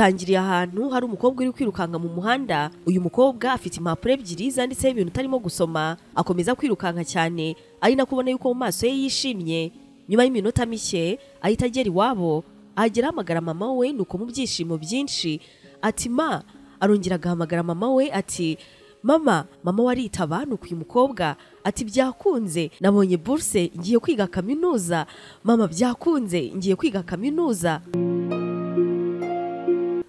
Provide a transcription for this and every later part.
Dutangiriye ahantu hari umukobwa uri kwirukanka mu muhanda. Uyu mukobwa afite impapuro ebyiri zanditseho ibintu utarimo gusoma, akomeza kwirukanka cyane ari nako ubona yuko mu maso ye yishimye. Nyuma y'iminota mike ahita agera iwabo, ahagera ahamagara mama we, nuko mu byishimo byinshi ati ma. Arongera agahamagara mama we ati mama. Mama we aritaba, nuko uyu mukobwa ati byakunze, nabonye bourse ngiye kwiga kaminuza. Mama byakunze ngiye kwiga kaminuza.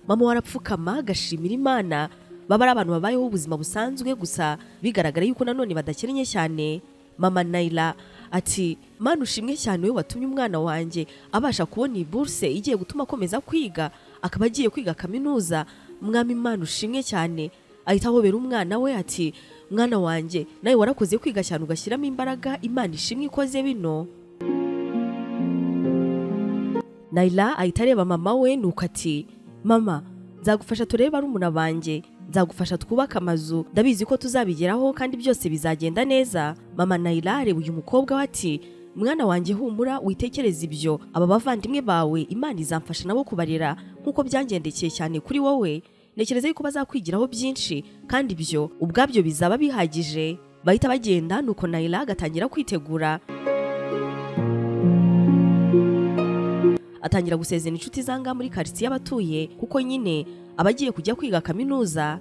Mama warapfukama agashimira Imana. Baba ari abantu babayeho ubuzima busanzwe, gusa bigaragara yuko nanone badakennye cyane. Mama Naila ati Mana ushimwe cyane we watumye umwana wanjye abasha kubona iyi bourse igiye gutuma akomeza kwiga, akaba agiye kwiga kaminuza. Mwami Mana ushimwe cyane. Ahita ahobera umwana we ati mwana wanjye nawe warakoze kwiga cyane ugashyiramo imbaraga, Imana ishimwe ikoze bino. Naila ahita areba mama we nuko ati mama nzagufasha turebe barumuna banjye, nzagufasha twubaka amazu, ndabizi ko tuzabigeraho kandi byose bizagenda neza. Mama Naila areba uyu mukobwa we ati mwana wanjye humura witekereze ibyo, aba bavandimwe bawe Imana izamfasha nabo kubarera nkuko byangendekeye cyane kuri wowe. Ntekereza yuko bazakwigiraho byinshi kandi ibyo ubwabyo bizaba bihagije. Bahita bagenda, nuko Naila agatangira kwitegura, atangira gusezera inshuti zanga muri quartier y'abatuye, kuko nyine abagiye kujya kwiga kaminuza.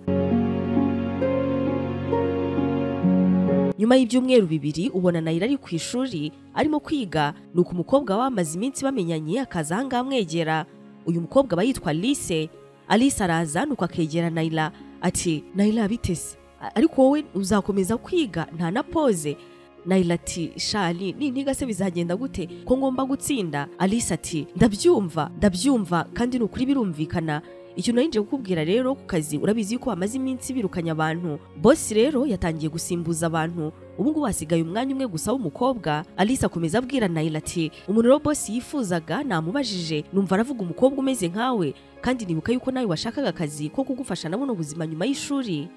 Nyuma y'ibyumweru bibiri ubona Naila ari ku ishuri arimo kwiga, nuko umukobwa wamaze iminsi bamenyanye akaza ahangaha amwegera. Uyu mukobwa aba yitwa Alice. Alice araza nuko akegera Naila ati Naila bitese, ariko wowe uzakomeza kwiga nta na pause. Naila ati shali nintiga se bizagenda gute ko ngomba gutsinda? Alice ati ndabyumva ndabyumva kandi ni ukuri birumvikana. Icyo nari nje kukubwira rero ku kazi urabizi yuko bamaze iminsi birukanya abantu, boss rero yatangiye gusimbuza abantu, ubu ngubu hasigaye umwanya umwe gusa w'umukobwa. Alice akomeza abwira Naila ati umuntu rero boss yifuzaga namubajije numva aravuga umukobwa umeze nkawe, kandi nibuka yuko nawe washakaga akazi ko kugufasha na buno buzima nyuma y'ishuri.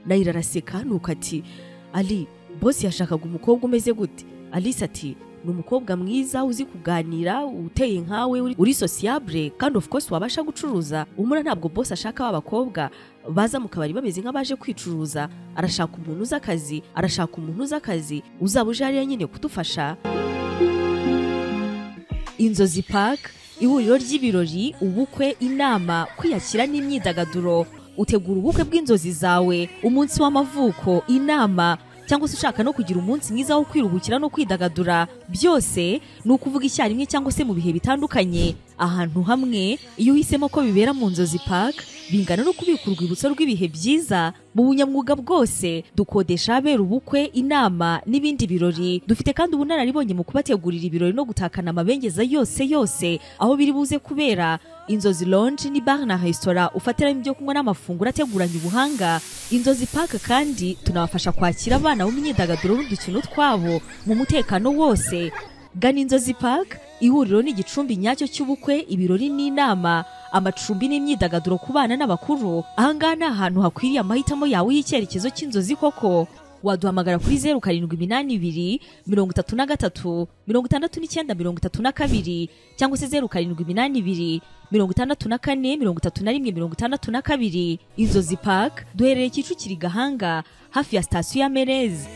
Naila araseka nuko ati Ali, boss yashakaga umukobwa umeze gute? Alice ati ni umukobwa mwiza uzi kuganira, uteye nkawe, uri sociable kandi of course wabasha gucuruza. Umura ntabwo boss ashaka abakobwa baza mu kabari bameze nk'abaje kwicuruza, arashaka umuntu uzi akazi, arashaka umuntu uzi akazi uzaba uje hariya nyine kudufasha. Inzozi Park, ihuriro ry'ibirori, ubukwe, inama, kwiyakira n'imyidagaduro. Utegura ubukwe bw'inzozi zawe, umunsi w'amavuko, inama, cyangwa se ushaka no kugira umunsi mwiza wo kwiruhukira no kwidagadura, byose ni ukuvuga icyarimwe cyangwa se mu bihe bitandukanye ahantu hamwe. Iyo uhisemo ko bibera mu Nzozi Park, bingana no kubika urwibutso rw'ibihe byiza. Mu bunyamwuga bwose dukodesha abera ubukwe, inama n'ibindi birori. Dufite kandi ubunararibonye mu kubategurira ibirori no gutakana amabengeza yose yose aho biri buze kubera. Inzozi Lounge ni bar na restaurant ufatiramo ibyo kunywa n'amafunguro ateguranye ubuhanga. Inzozi Park kandi tunabafasha kwakira abana b'imyidagaduro n'udukino twabo mu mutekano wose. Gana Inzozi Park, ihuriro n'igicumbi nyacyo cy'ubukwe, ibirori n'inama, amacumbi n'imyidagaduro ku bana n'abakuru. Ahangaha ni ahantu hakwiriye amahitamo yawe y'icyerekezo cy'inzozi koko. Waduhamagara kuri 0782 33 69 32 cyangwa se 0782 64 31 62. Inzozi Park duherereye Kicukiro Gahanga hafi ya sitasiyo ya Merez.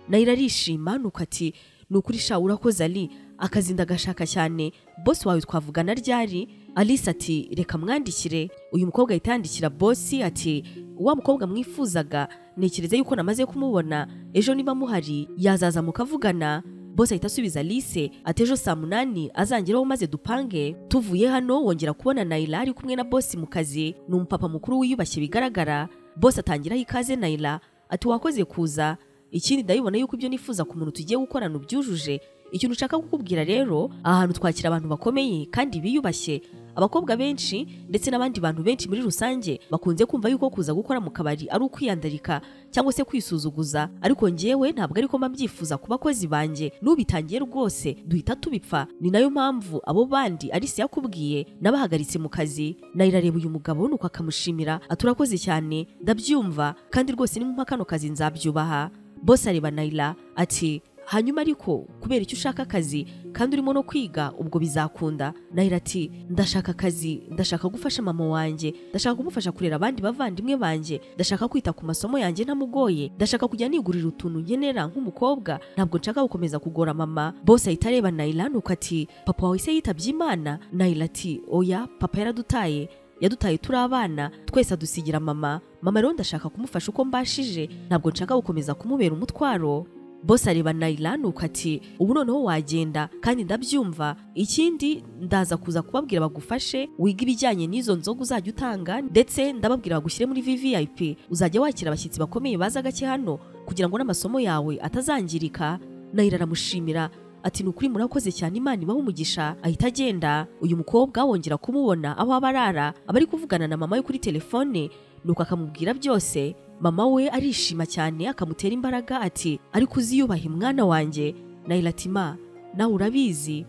Naila arishima nuko ati nukuri sha urakoze Ali, akazi ndagashaka cyane, boss wawe twavugana ryari? Alice ati reka mwandikire. Uyu mukobwa ahita yandikira boss ati wa mukobwa mwifuzaga ntekereza yuko namaze kumubona, ejo niba muhari yazaza mukavugana. Boss ahita asubiza Alice ati ejo saa 8 azangeraho maze dupange. Tuvuye hano wongera kubona Naila ari kumwe na boss mu kazi, ni umupapa mukuru wiyubashye bigaragara. Boss atangiraho ikaze Naila ati wakoze kuza, ikindi ndabibona yuko ibyo nifuza ku muntu tugiye gukorana ubyujuje. Ikintu ushaka kukubwira rero, ahantu twakira abantu bakomeye kandi biyubashye. Abakobwa benshi ndetse n'abandi bantu benshi muri rusange bakunze kumva yuko kuza gukora mu kabari ari ukwiyandarika cyangwa se kwisuzuguza, ariko njyewe ntabwo ariko mba mbyifuza ku bakozi banjye. Nubitangiye rwose duhita tubipfa. Ni nayo mpamvu abo bandi Alice yakubwiye nabahagaritse mu kazi. Naila areba uyu mugabo nuko akamushimira aturakoze cyane, ndabyumva kandi rwose nimumpa kano kazi nzabyubaha. Boss areba Naila ati Hanyuma ariko kubera icyo ushaka akazi kandi urimo no kwiga, ubwo bizakunda? Nayira ati ndashaka akazi, ndashaka gufasha mama wanjye, ndashaka kumufasha kurera abandi bavandimwe banjye, ndashaka kwita ku masomo yanjye ntamugoye, ndashaka kujya nigurira utuntu nkenera nk'umukobwa, ntabwo nshaka gukomeza kugora mama. Bose ahita areba Nayira nuko ati papa wawe se yitabye Imana? Nayira ati oya, papa yaradutaye, yadutaye turi abana twese, adusigira mama. Mama rero ndashaka kumufasha uko mbashije, ntabwo nshaka gukomeza kumubera umutwaro. Boss areba Nayira nuko ati ubu noneho wagenda kandi ndabyumva, ikindi ndaza kuza kubabwira bagufashe wiga ibijyanye n'izo nzoga uzajya utanga, ndetse ndababwira bagushyire muri VVIP, uzajya wakira abashyitsi bakomeye baza gake hano kugira ngo n'amasomo yawe atazangirika. Nayira aramushimira ati nukuri murakoze cyane, Imana ibahe umugisha. Ahita agenda. Uyu mukobwa wongera kumubona aho abarara, abari kuvugana na mama we kuri telefone, nuko akamubwira byose. Mama we arishima cyane akamutera imbaraga ati ariko uziyubahe mwana wanjye. Nayira ati ma nawe urabizi.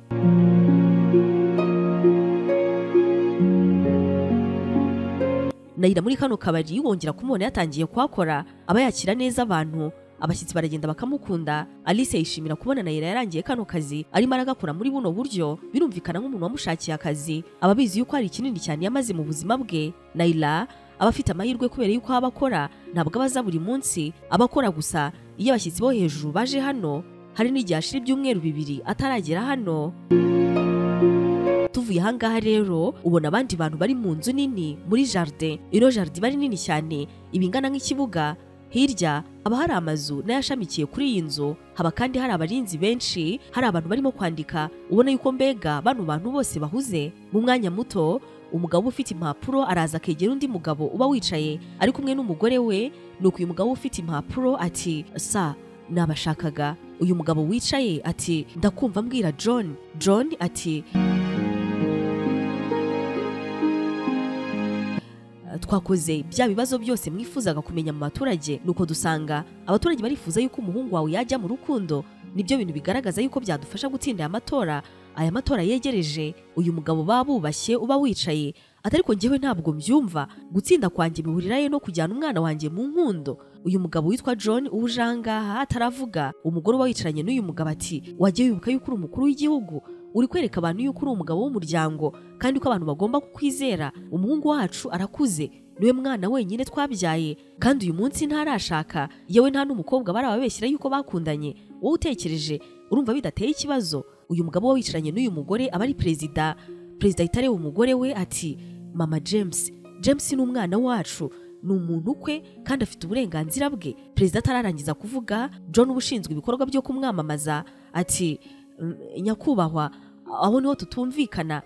Nayira muri kano kabari wongera kumubona yatangiye kuhakora, aba yakira neza abantu, abashyitsi baragenda bakamukunda. Alice yishimira kubona Nayira yarangiye kano kazi arimo aragakora muri buno buryo, birumvikana nk'umuntu wamushakiye akazi, aba abizi yuko ari kinini cyane yamaze mu buzima bwe. Nayira aba afite amahirwe kubera yuko abakora ntabwo abaza buri munsi, abakora gusa iyo abashyitsi bo hejuru baje hano, hari n'igihe ashira ibyumweru 2 ataragera hano. Tuvuye ahangaha rero ubona abandi bantu bari mu nzu nini muri jardin. Ino jardin bari nini cyane ibingana nk'ikibuga. Hirya haba hari amazu n'ayashamikiye kuri iyi nzu, haba kandi hari abarinzi benshi, hari abantu barimo kwandika, ubona yuko mbega bano bantu bose bahuze. Mu mwanya muto umugabo ufite impapuro araza akegera undi mugabo uba wicaye ari kumwe n'umugore we, nuko uyu mugabo ufite impapuro ati sa nabashakaga. Uyu mugabo wicaye ati ndakumva mbwira John. John ati twakoze bya bibazo byose mwifuzaga kumenya mu baturage, nuko dusanga abaturage barifuza yuko umuhungu wawe yajya mu rukundo, nibyo bintu bigaragaza yuko byadufasha gutsinda aya matora yegereje. Uyu mugabo babubashye uba wicaye ati ariko njyewe ntabwo mbyumva, gutsinda kwanjye bihuriraye no kujyana umwana wanjye mu nkundo. Uyu mugabo witwa John ujangaha ataravuga, umugore uba wicaranye n'uyu mugabo ati wajye wibuka yuko uri umukuru w'igihugu, uri kwereka abantu yuko uri umugabo w'umuryango kandi ko abantu bagomba kukwizera. Umuhungu wacu arakuze, niwe mwana wenyine twabyaye, kandi uyu munsi ntarashaka, yewe nta n'umukobwa barababeshyira yuko bakundanye, wowe utekereje urumva bidateye ikibazo? Uyu mugabo wicaranye n'uyu mugore aba ari perezida. Perezida itareba umugore we ati mama James, James ni umwana wacu, ni umuntu ukwe kandi afite uburenganzira bwe. Perezida atararangiza kuvuga, John ubushinzwe ibikorwa byo kumwamamaza ati nyakubahwa, aho niho tutumvikana,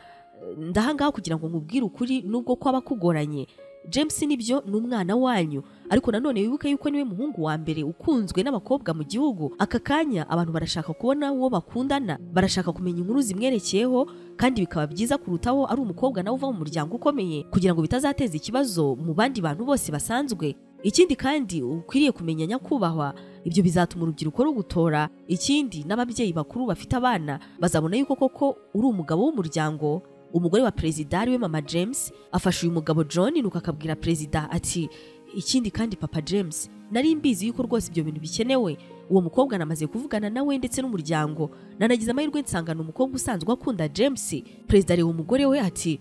ndahangaha kugira ngo nkubwire ukuri nubwo kwaba kugoranye. James nibyo ni umwana wanyu, ariko nanone wibuke yuko niwe muhungu wa mbere ukunzwe n'abakobwa mu gihugu. Aka kanya abantu barashaka kubona uwo bakundana, barashaka kumenya inkuru zimwerekeyeho, kandi bikaba byiza kurutaho ari umukobwa nawe uva mu muryango ukomeye kugira ngo bitazateza ikibazo mu bandi bantu bose basanzwe. Ikindi kandi ukwiriye kumenya nyakubahwa, ibyo bizatuma urubyiruko rugutora. Ikindi n'ababyeyi bakuru bafite abana bazabona yuko koko uri umugabo w'umuryango. Umugore wa perezida ariwe mama James afasha uyu mugabo John, nuko akabwira perezida ati ikindi kandi papa James, nari mbizi yuko rwose ibyo bintu bikenewe, uwo mukobwa namaze kuvugana nawe ndetse n'umuryango, nanagize amahirwe nsangana umukobwa usanzwe akunda James. Perezida areba umugore we ati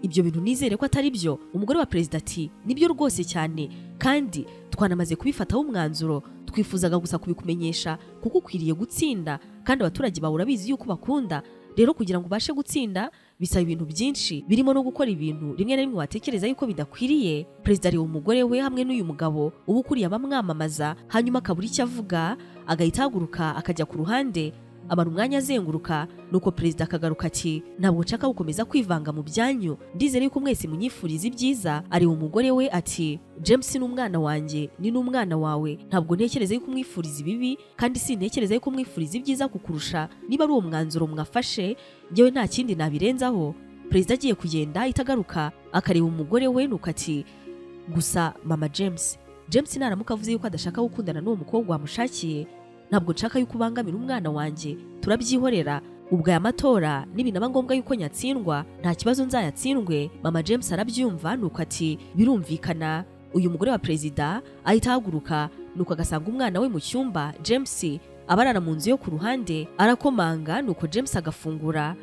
ibyo bintu nizere ko atari byo. Umugore wa perezida ati nibyo rwose cyane, kandi twanamaze kubifataho umwanzuro, twifuzaga gusa kubikumenyesha kuko ukwiriye gutsinda kandi abaturage bawe urabizi yuko bakunda. Rero kugira ngo ubashe gutsinda bisaba ibintu byinshi birimo no gukora ibintu rimwe na rimwe watekereza yuko bidakwiriye. Perezida areba umugore we hamwe n'uyu mugabo uba ukuriye abamwamamaza, hanyuma akabura icyo avuga, agahita ahaguruka akajya ku ruhande, amara umwanya azenguruka, nuko perezida akagaruka ati ntabwo nshaka gukomeza kwivanga mu byanyu, ndizere yuko mwese munyifuriza ibyiza. Areba umugore we ati James ni umwana wanjye, ni n'umwana wawe, ntabwo ntekereza yuko umwifuriza ibibi kandi sintekereza yuko umwifuriza ibyiza kukurusha. Niba ari uwo mwanzuro mwafashe njyewe nta kindi nabirenzaho. Perezida agiye kugenda itagaruka akareba umugore we nuko ati gusa mama James, James naramuka avuze yuko adashaka gukundana n'uwo mukobwa wamushakiye, ntabwo nshaka yuko ubangamira umwana wanjye, turabyihorera. Ubwo aya matora nibinaba ngombwa yuko nyatsindwa nta kibazo nzayatsindwe. Mama James arabyumva nuko ati birumvikana. Uyu mugore wa perezida ahita ahaguruka, Nuko agasanga umwana we mu cyumba. James abarara mu nzu yo ku ruhande, arakomanga, nuko James agafungura.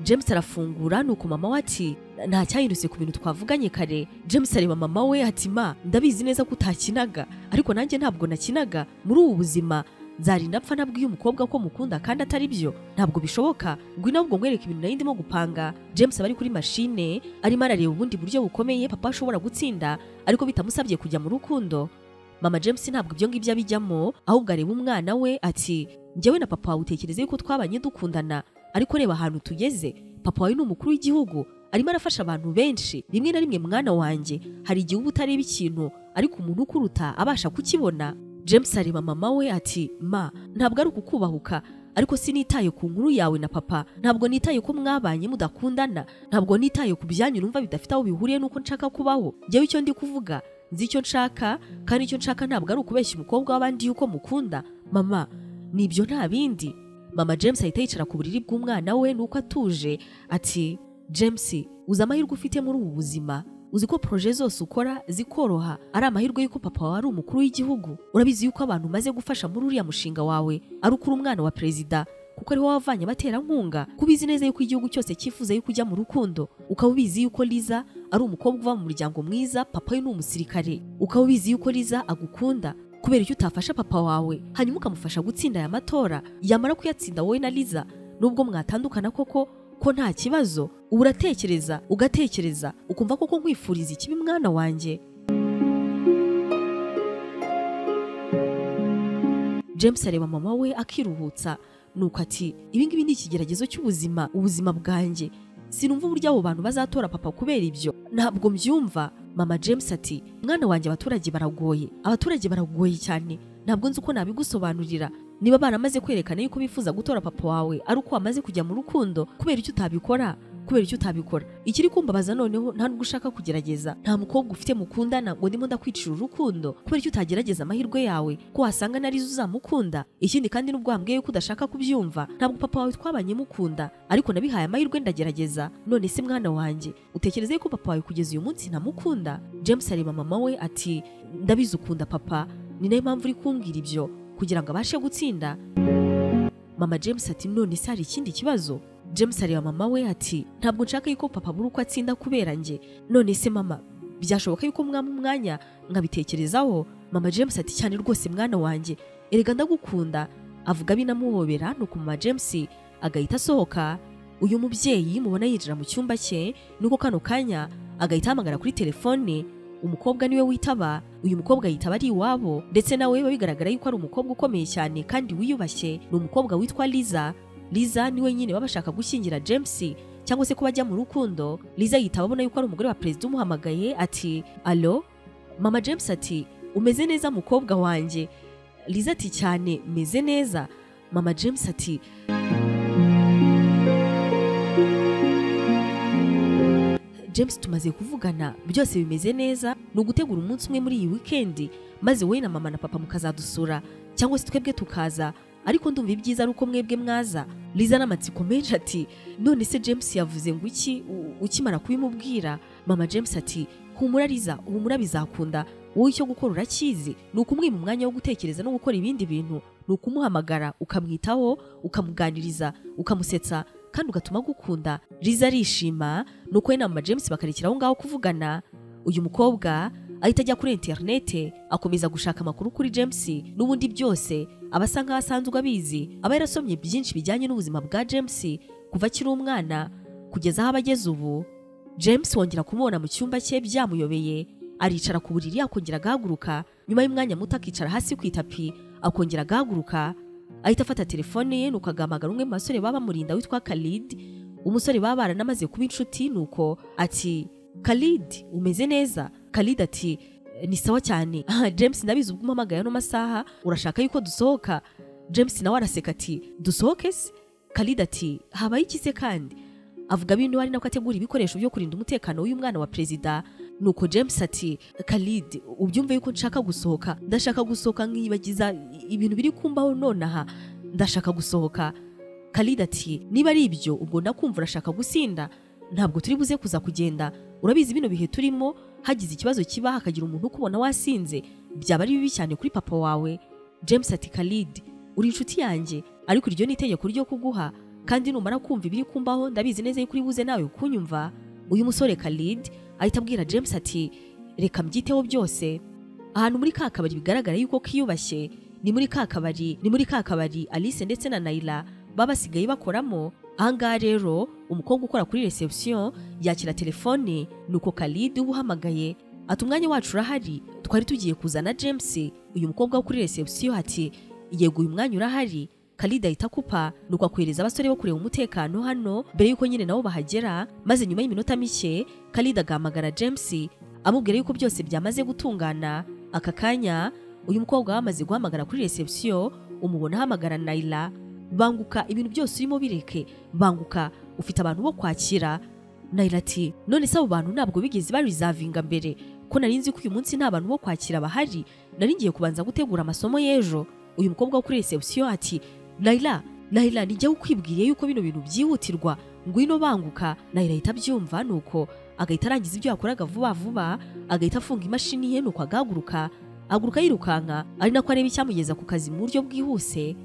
James arafungura, nuko mama we ati nta cyahindutse ku bintu twavuganye kare. James areba mama we ati ma, ndabizi neza ko utakinaga, ariko nanjye ntabwo nakinaga. Muri ubu buzima nzarinda apfa nabwiye umukobwa ko mukunda kandi atari byo, ntabwo bishoboka. Ngwino ahubwo nkwereke ibintu nari ndimo gupanga. James aba ari kuri mashine arimo arareba ubundi buryo bukomeye papa ashobora gutsinda ariko bitamusabye kujya mu rukundo. Mama James ntabwo ibyo ngibyo abijyamo, ahubwo areba umwana we ati njyewe na papa wawe utekereze yuko twabanye dukundana, ariko reba ahantu tugeze. Papa wawe ni umukuru w'igihugu, arimo arafasha abantu benshi. Rimwe na rimwe mwana wanjye hari igihe uba utareba ikintu ariko umuntu ukuruta abasha kukibona. James areba mama we ati ma, ntabwo ari ukukubahuka, ariko sinitaye ku nkuru yawe na papa, ntabwo nitaye ko mwabanye mudakundana, ntabwo nitaye ku byanyu numva bidafite aho bihuriye nuko nshaka kubaho. Njyewe icyo ndi kuvuga, nzi icyo nshaka, kandi icyo nshaka ntabwo ari ukubeshya umukobwa w'abandi yuko mukunda. Mama, nibyo nta bindi. Mama James ahita yicara ku buriri bw'umwana we nuko atuje ati James, uzi amahirwe ufite muri ubu buzima? Uzi ko projet zose ukora zikoroha ari amahirwe yuko papa wawe ari umukuru w'igihugu? Urabizi yuko abantu umaze gufasha muri uriya mushinga wawe ari ukuri umwana wa perezida, kuko ariho wavanye abaterankunga. Kubizi neza yuko igihugu cyose cyifuza yuko ujya mu rukundo, ukaba ubizi yuko Liza ari umukobwa uva mu muryango mwiza, papa we ni umusirikare, ukaba ubizi yuko Liza agukunda. Kubera icyo utafasha papa wawe hanyuma ukamufasha gutsinda aya matora, yamara kuyatsinda wowe na Liza nubwo mwatandukana koko ko nta kibazo. Ubu uratekereza ugatekereza ukumva koko nkwifuriza ikibi mwana wanjye. James areba mama we akiruhutsa, nuko ati ibi ngibi ni ikigeragezo cy'ubuzima, ubuzima bwanjye. Sinumva uburyo abo bantu bazatora papa kubera ibyo, ntabwo mbyumva. Mama James ati mwana wanjye abaturage baragoye, abaturage baragoye cyane, ntabwo nzi uko nabigusobanurira. Niba baramaze kwerekana yuko bifuza gutora papa wawe ari uko wamaze kujya mu rukundo, kubera icyo utabikora, kubera icyo utabikora. Ikiri kumbabaza noneho nta nubwo ushaka kugerageza, nta mukobwa ufite mukundana ngo ndimo ndakwicira urukundo, kubera icyo utagerageza amahirwe yawe ko wasanga narizo uzamukunda. Ikindi kandi nubwo wambwiye yuko udashaka kubyumva, ntabwo papa wawe twabanye mukunda, ariko nabihaye amahirwe ndagerageza. None se mwana wanjye utekereze yuko papa wawe kugeza uyu munsi ntamukunda? James areba mama we ati ndabizi ukunda papa, ni nayo mpamvu uri kumbwira ibyo kugira ngo abashe gutsinda. Mama James ati none se hari ikindi kibazo? James areba mama we ati ntabwo nshaka yuko papa abura uko atsinda kubera njye. None se mama byashoboka yuko mwama umwanya nkabitekerezaho? Mama James ati cyane rwose mwana wanjye, erega ndagukunda. Avuga binamuhobera, nuko mama James agahita asohoka. Uyu mubyeyi mubona yinjira mu cyumba cye, nuko kano kanya agahita ahamagara kuri telefone. Umukobwa niwe witaba. Uyu mukobwa yitaba ari iwabo, ndetse nawe biba bigaragara yuko ari umukobwa ukomeye cyane kandi wiyubashye. Ni umukobwa witwa Liza. Liza niwe nyine baba bashaka gushyingira James cyangwa se ko bajya mu rukundo. Liza yitaba abona yuko ari umugore wa perezida umuhamagaye ati allo. Mama James ati umeze neza mukobwa wanjye? Liza ati cyane meze neza. Mama James ati James tumaze kuvugana byose bimeze neza, ni ugutegura umunsi umwe muri iyi weekend maze wowe na mama na papa mukazadusura cyangwa se twebwe tukaza, ariko ndumva ibyiza ari uko mwebwe mwaza. Liza n'amatsiko menshi ati none se James yavuze ngo iki ukimara kubimubwira? Mama James ati humura Liza, humura bizakunda, wowe icyo gukora urakizi, ni ukumwima umwanya wo gutekereza no gukora ibindi bintu, ni ukumuhamagara ukamwitaho, ukamuganiriza, ukamusetsa kandi ugatuma gukunda. Liza arishima, nuko we na mama James bakarekera aho ngaho kuvugana. Uyu mukobwa ahita ajya kuri interinete akomeza gushaka amakuru kuri James n'ubundi byose aba asa nkaho asanzwe abizi, aba yarasomye byinshi bijyanye n'ubuzima bwa James kuva akiri umwana kugeza aho abageze ubu. James wongera kumubona mu cyumba cye byamuyobeye, aricara ku buriri akongera agahaguruka, nyuma y'umwanya muto akicara hasi ku itapi akongera agahaguruka. Ahita afata telefone ye nuko agahamagara umwe mu basore baba bamurinda witwa Khalid, umusore baba baranamaze kuba inshuti, nuko ati Khalid umeze neza? Khalid ati ni sawa cyane. James ndabizi ubwo umpamagaye ano masaha urashaka yuko dusohoka? James nawe araseka ati dusohoke se? Khalid ati habaye iki se kandi? Avuga bino ari nako ategura ibikoresho byo kurinda umutekano w'uyu mwana wa perezida. Nuko James ati Khalid ubyumve yuko nshaka gusohoka, ndashaka gusohoka nkibagiza ibintu biri kumbaho nonaha, ndashaka gusohoka. Khalid ati niba ari ibyo ubwo ndakumva urashaka gusinda, Ntabwo turi buze kuza kugenda, urabizi bino bihe turimo, hagize ikibazo kiba hakagira umuntu ukubona wasinze byaba ari bibi cyane kuri papa wawe. James ati Khalid, uri inshuti yanjye, ariko iryo ni itegeko ryo kuguha, kandi numara kumva ibiri kumbaho ndabizi neza yuko uri buze nawe kunyumva. Uyu musore Khalid ahita abwira James ati reka mbyiteho byose. Ahantu muri ka kabari bigaragara yuko kiyubashye ni muri ka kabari, ni muri ka kabari Alice ndetse na Naila babasigaye bakoramo. Ahangaha rero umukobwa ukora kuri reception yakira telefone, nuko Khalid ubuhamagaye ati umwanya wacu urahari, twari tugiye kuzana James. Uyu mukobwa wo kuri reception ati yego uyu mwanya urahari. Khalid ahita akupa, nuko akwereza abasore bo kureba umutekano hano mbere yuko nyine nabo bahagera. Maze nyuma y'iminota mike Khalid agahamagara James amubwira yuko byose byamaze gutungana. Aka kanya uyu mukobwa wamaze guhamagara kuri reception umubona ahamagara Naila, banguka ibintu byose urimo bireke, banguka ufite abantu bo kwakira. Naila ati none se abo bantu ntabwo bigeze barizavinga mbere, ko nari nzi ko uyu munsi nta bantu bo kwakira bahari, nari ngiye kubanza gutegura amasomo y'ejo. Uyu mukobwa wo kuri reception ati Naila, Naila nijya ukwibwiriye yuko bino bintu byihutirwa, ngwino banguka. Naila ahita abyumva, nuko agahita arangiza ibyo yakoraga vuba vuba, agahita afunga imashini ye, nuko agahaguruka, ahaguruka yirukanka ari nako areba icyamugeza ku kazi mu buryo bwihuse.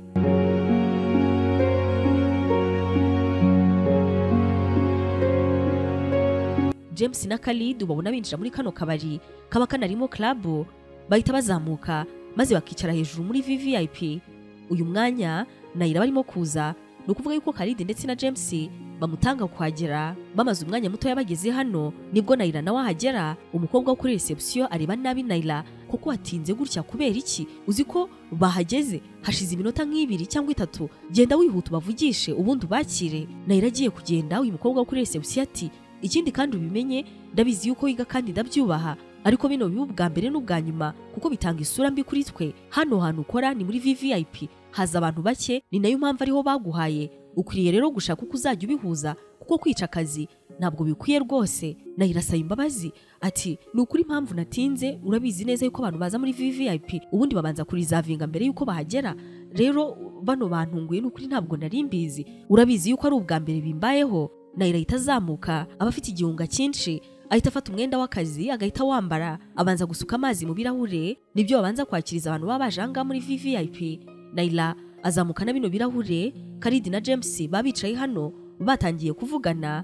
James na Khalid ubabona binjira muri kano kabari kaba kanarimo club, bahita bazamuka maze bakicara hejuru muri VVIP. Uyu mwanya Naila barimo kuza, ni ukuvuga yuko Khalid ndetse na James bamutanga kuhagera. Bamaze umwanya muto yabageze hano nibwo Naila nawe ahagera. Umukobwa wo kuri reception areba nabi Naila, kuko watinze gutya kubera iki? Uzi ko bahageze hashize iminota nk'ibiri cyangwa itatu, genda wihuta ubavugishe ubundi ubakire. Naila agiye kugenda, uyu mukobwa wo kuri reception ati ikindi kandi ubimenye, ndabizi yuko wiga kandi ndabyubaha, ariko bino biba ubwa mbere n'ubwa nyuma kuko bitanga isura mbi kuri twe. Hano hantu ukora ni muri VVIP, haza abantu bake, ni nayo mpamvu ariho baguhaye. Ukwiriye rero gushaka uko uzajya ubihuza kuko kwica akazi ntabwo bikwiye rwose. Naila asaba imbabazi ati ni ukuri impamvu natinze, urabizi neza yuko abantu baza muri VVIP ubundi babanza kurizavinga mbere yuko bahagera, rero bano bantunguye ni ukuri ntabwo nari mbizi, urabizi yuko ari ubwa mbere bimbayeho. Naila ahita azamuka, aba afite igihunga cyinshi, ahita afata umwenda w'akazi agahita wambara, abanza gusuka amazi mu birahure, nibyo babanza kwakiriza abantu baba baje ahangaha muri VVIP. Naila azamuka na bino birahure, Khalid na James babicaye hano batangiye kuvugana.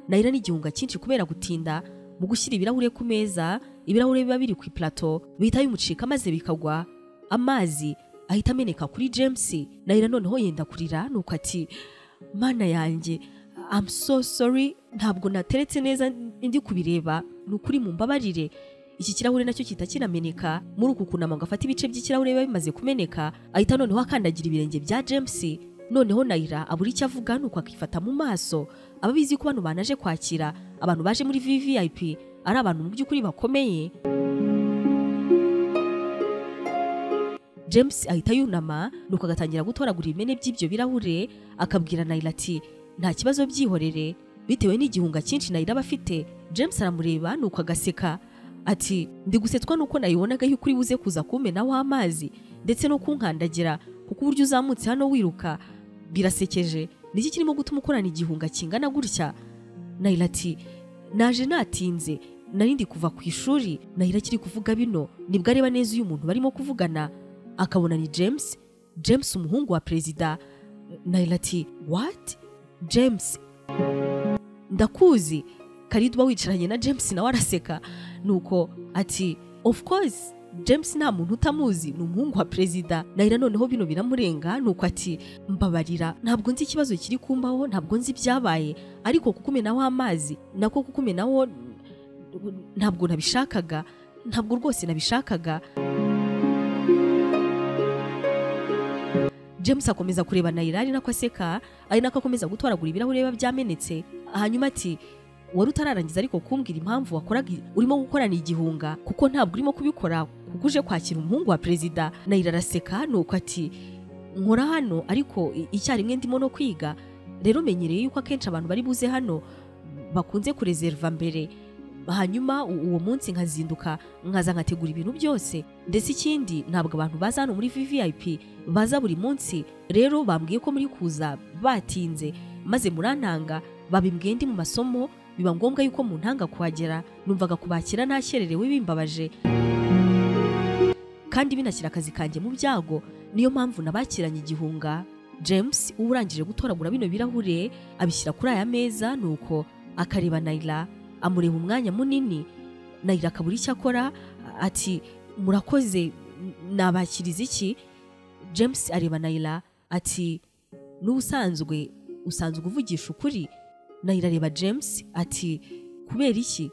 Naila n'igihunga cyinshi kubera gutinda mu gushyira ibirahure ku meza, ibirahure biba biri ku plateau bihita bimucika maze bikagwa, amazi ahita ameneka kuri James. Naila noneho yenda kurira, nuko ati mana yanjye, I'm so sorry, ntabwo nateretse neza ndi kubireba, nukuri mumbabarire. Iki kirahure nacyo kita kinameneka. Muri uku kunama ngo afate ibice by'ikirahure biba bimaze kumeneka, ahita noneho akandagira ibirenge bya James. Noneho Naila abura icyo avuga, nuko akifata mu maso. Ababizi ko bano banaje kwakira abantu baje muri VVIP ari abantu mu by'ukuri bakomeye. James ahita yunama, nuko agatangira gutoragura ibimene by'ibyo birahure, akabwira Naila ati nta kibazo byihorere. Bitewe n'igihunga cyinshi Naila abafite, James aramureba nuko agaseka ati ndi gusetwa nuko nayibonaga yuko uri buze kuza kumenaho amazi ndetse no kunkandagira, kuko uburyo uzamutse hano wiruka birasekeje, niki kirimo gutuma ukorana igihunga kingana gutya? Naila ati naje natinze, nari ndi kuva ku ishuri. Naila kiri kuvuga bino nibwo areba neza uyu muntu barimo kuvugana, akabona ni James, James umuhungu wa perezida. Naila ati what? James ndakuzi. Khalid uba wicaranye na James nawe araseka, nuko ati of course James nta muntu utamuzi, ni umuhungu wa perezida. Naila noneho bino biramurenga, nuko ati mbabarira, ntabwo nzi ikibazo kiri kumbaho, ntabwo nzi ibyabaye, ariko kukumenaho amazi nako kukumenaho ntabwo nabishakaga, ntabwo rwose nabishakaga. James akomeza kureba Naila ari nako aseka, ari nako akomeza gutoragura ibirahure biba byamenetse. Hanyuma ati wari utararangiza ariko kumbwira impamvu wakoraga urimo gukorana igihunga, kuko ntabwo urimo kubikora kuko uje kwakira umuhungu wa perezida. Naila araseka, nuko ati nkora hano ariko icyarimwe ndimo no kwiga, rero menyereye yuko akenshi abantu bari buze hano bakunze kurezerva mbere, hanyuma uwo munsi nkazinduka nkaza nkategura ibintu byose, ndetse ikindi ntabwo abantu baza hano muri VVIP baza buri munsi, rero bambwiye ko muri kuza batinze, maze murantanga, babimbwiye ndi mu masomo, biba ngombwa yuko muntanga kuhagera. Numvaga kubakira ntakererewe bimbabaje kandi binashyira akazi kanjye mu byago, niyo mpamvu nabakiranye igihunga. James uba urangije gutoragura bino birahure abishyira kuri aya meza, nuko akareba Naila, amureba umwanya munini. Naila akabura icyo akora, ati murakoze, nabakiriza iki? James areba Naila ati n'ubusanzwe usanzwe uvugisha ukuri. Naila areba James ati kubera iki?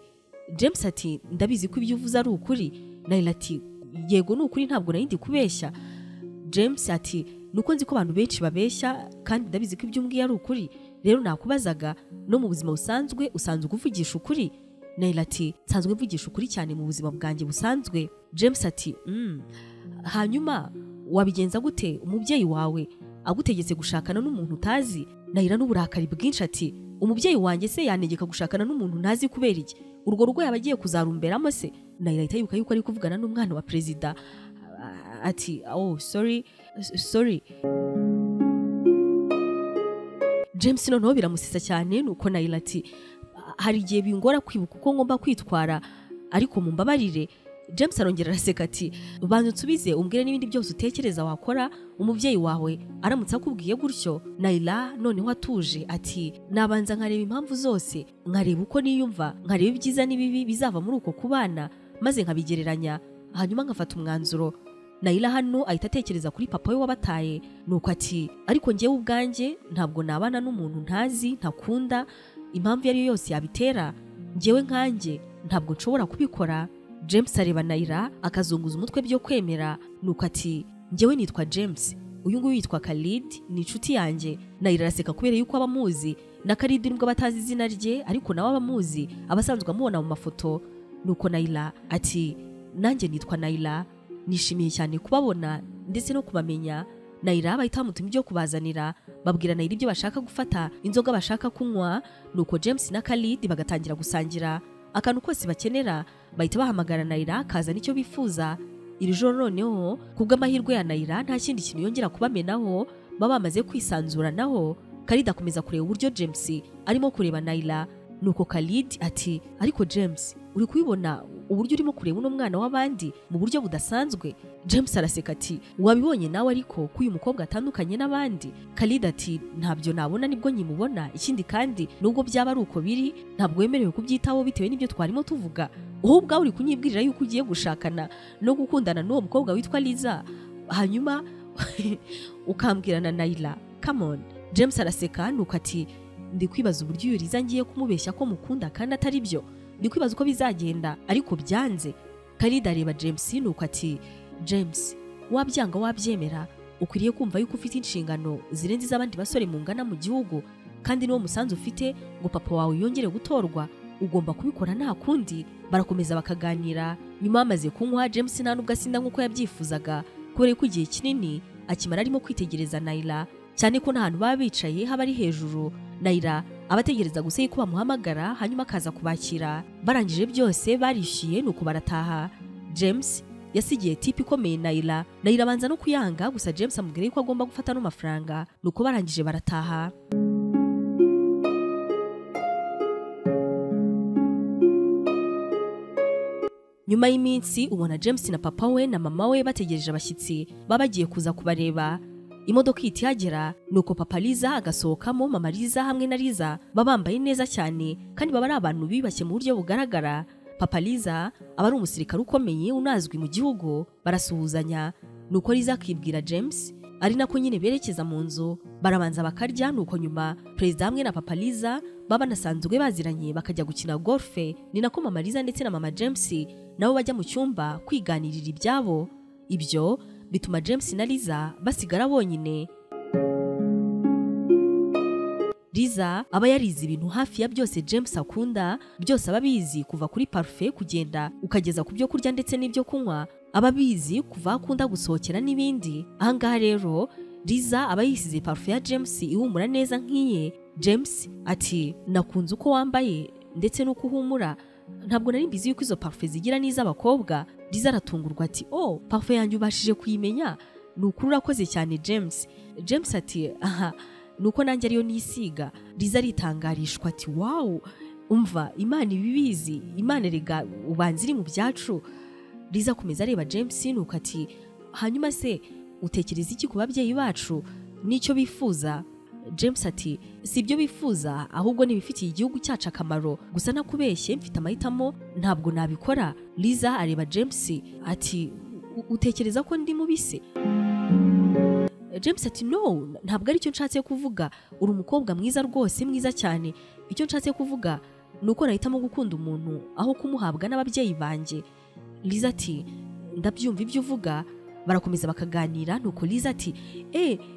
James ati ndabizi ko ibyo uvuze ari ukuri. Naila ati yego ni ukuri, ntabwo nari ndi kubeshya. James ati nuko nzi ko abantu benshi babeshya kandi ndabizi ko ibyo umbwiye ari ukuri, rero nakubazaga no mu buzima busanzwe usanzwe uvugisha ukuri? Naila ati nsanzwe mvugisha ukuri cyane mu buzima bwanjye busanzwe. James ati hanyuma wabigenza gute umubyeyi wawe agutegetse gushakana n'umuntu utazi? Naila n'uburakari bwinshi ati umubyeyi wanjye se yanegeka gushakana n'umuntu ntazi kubera iki? Urwo rugo yabagiye kuzarumberamo se? Naila ahita yibuka yuko ari kuvugana n'umwana wa perezida, ati oh sorry sorry. James noneho biramusesa cyane, nuko Naila ati hari igihe bingora kwibuka uko ngomba kwitwara, ariko mumbabarire. James arongera araseka ati banza unsubize umbwire n'ibindi byose utekereza wakora umubyeyi wawe aramutse akubwiye gutyo. Naila noneho atuje ati nabanza nkareba impamvu zose, nkareba uko niyumva, nkareba ibyiza n'ibibi bizava muri uko kubana, maze nkabigereranya, hanyuma nkafata umwanzuro. Naila hano ahita atekereza kuri papa we wabataye, nuko ati ariko njyewe ubwanjye ntabwo nabana n'umuntu ntazi ntakunda, impamvu yari yose yabitera, njyewe nkanjye ntabwo nshobora kubikora. James areba Naila akazunguza umutwe byo kwemera, nuko ati njyewe nitwa James, uyu nguyu yitwa Khalid, ni inshuti yanjye. Naila araseka kubera yuko abamuzi, na Khalid nubwo abatazi izina rye ariko nawe abamuzi, abasanzwe amubona mu mafoto. Nuko Naila ati nanjye nitwa Naila, nishimiye cyane kubabona ndetse no kubamenya. Naila bahita bamutuma ibyo kubazanira, babwira Naila ibyo bashaka gufata, inzoga bashaka kunywa. Nuko James na Khalid bagatangira gusangira akantu kose bakenera, bahita bahamagara Naila akazana icyo bifuza. Iri joro noneho kubw'amahirwe ya Naila nta kindi kintu yongera kubamenaho, baba bamaze kwisanzura naho. Khalid akomeza kureba uburyo James arimo kureba Naila, nuko Khalid ati ariko James uri kubibona uburyo urimo kureba uno mwana w'abandi mu buryo budasanzwe? James araseka ati wabibonye nawe ariko ko uyu mukobwa atandukanye n'abandi? Khalid ati ntabyo nabona nibwo nkimubona, ikindi kandi nubwo byaba ari uko biri ntabwo wemerewe kubyitaho bitewe n'ibyo twarimo tuvuga, wowe ubwawe uri kunyibwirira yuko ugiye gushakana no gukundana n'uwo mukobwa witwa Liza, hanyuma ukambwira na Naila, come on. James araseka nuko ati ndi kwibaza uburyo uyu Liza ngiye kumubeshya ko mukunda kandi atari byo, ndi kwibaza uko bizagenda ariko byanze. Khalid areba James nuko ati James wabyanga wabyemera, ukwiriye kumva yuko ufite inshingano zirenze iz'abandi basore mungana mu gihugu, kandi niwo musanzu ufite ngo papa wawe yongere gutorwa, ugomba kubikora nta kundi. Barakomeza bakaganira. Nyuma bamaze kunywa, James nta nubwo asinda nk'uko yabyifuzaga kubera ko igihe kinini akimara arimo kwitegereza Naila, cyane ko n'ahantu baba bicaye haba ari hejuru. Naila abategereza gusa yuko bamuhamagara hanyuma akaza kubakira. Barangije byose barishyuye nuko barataha. James yasigiye tipe ikomeye Naila. Naila abanza no kuyanga, gusa James amubwira yuko agomba gufata no mafaranga, nuko barangije barataha. Nyuma y'iminsi ubona James na papa we na mama we bategereje abashyitsi babagiye kuza kubareba. Imodoka ihita ihagera, nuko papa Liza agasohokamo, mama Liza hamwe na Liza babambaye neza cyane kandi baba ari abantu bibashye mu buryo bugaragara. Papa Liza aba ari umusirikare ukomeye unazwi mu gihugu. Barasuhuzanya, nuko Liza akibwira James, ari nako nyine berekeza mu nzu. Barabanza bakarya, nuko nyuma perezida hamwe na papa Liza baba nasanzwe baziranye bakajya gukina golfe. Ni nako mama Liza ndetse na mama James nabo bajya mu cyumba kwiganirira ibyabo. Ibyo bituma James na Liza basigara bonyine. Liza aba yarize ibintu hafi ya byose James akunda, byose ababizi kuva kuri parfait kugenda ukageza ku byo kurya ndetse n'ibyo kunywa, ababizi kuva akunda gusohokera n'ibindi. Ahangaha rero Liza aba yisize parfait ya James ihumura neza nk'iye. James ati nakunze uko wambaye ndetse n'uko uhumura, ntabwo nari mbizi yuko izo parfait zigira n'iz'abakobwa. Liza aratungurwa ati oh, parfait yanjye ubashije kuyimenya, ni ukuri urakoze cyane James. James ati aha, Nuko nanjye ariyo nisiga. Liza aritangarishwa ati wow, umva Imana ibibizi, Imana erega ubanza iri mu byacu. Liza akomeza areba James nuko ati hanyuma se utekereza iki ku babyeyi bacu n'icyo bifuza? James ati si ibyo bifuza ahubwo nibifitiye igihugu cyacu akamaro, gusa nakubeshye mfite amahitamo ntabwo nabikora. Liza areba James ati utekereza ko ndi mubise? James ati no, ntabwo aricyo nshatse kuvuga, uri umukobwa mwiza rwose, mwiza cyane. Icyo nshatse kuvuga nuko nahitamo gukunda umuntu aho kumuhabwa n'ababyeyi banjye. Liza ati ndabyumva ibyo uvuga. Barakomeza bakaganira nuko Liza ati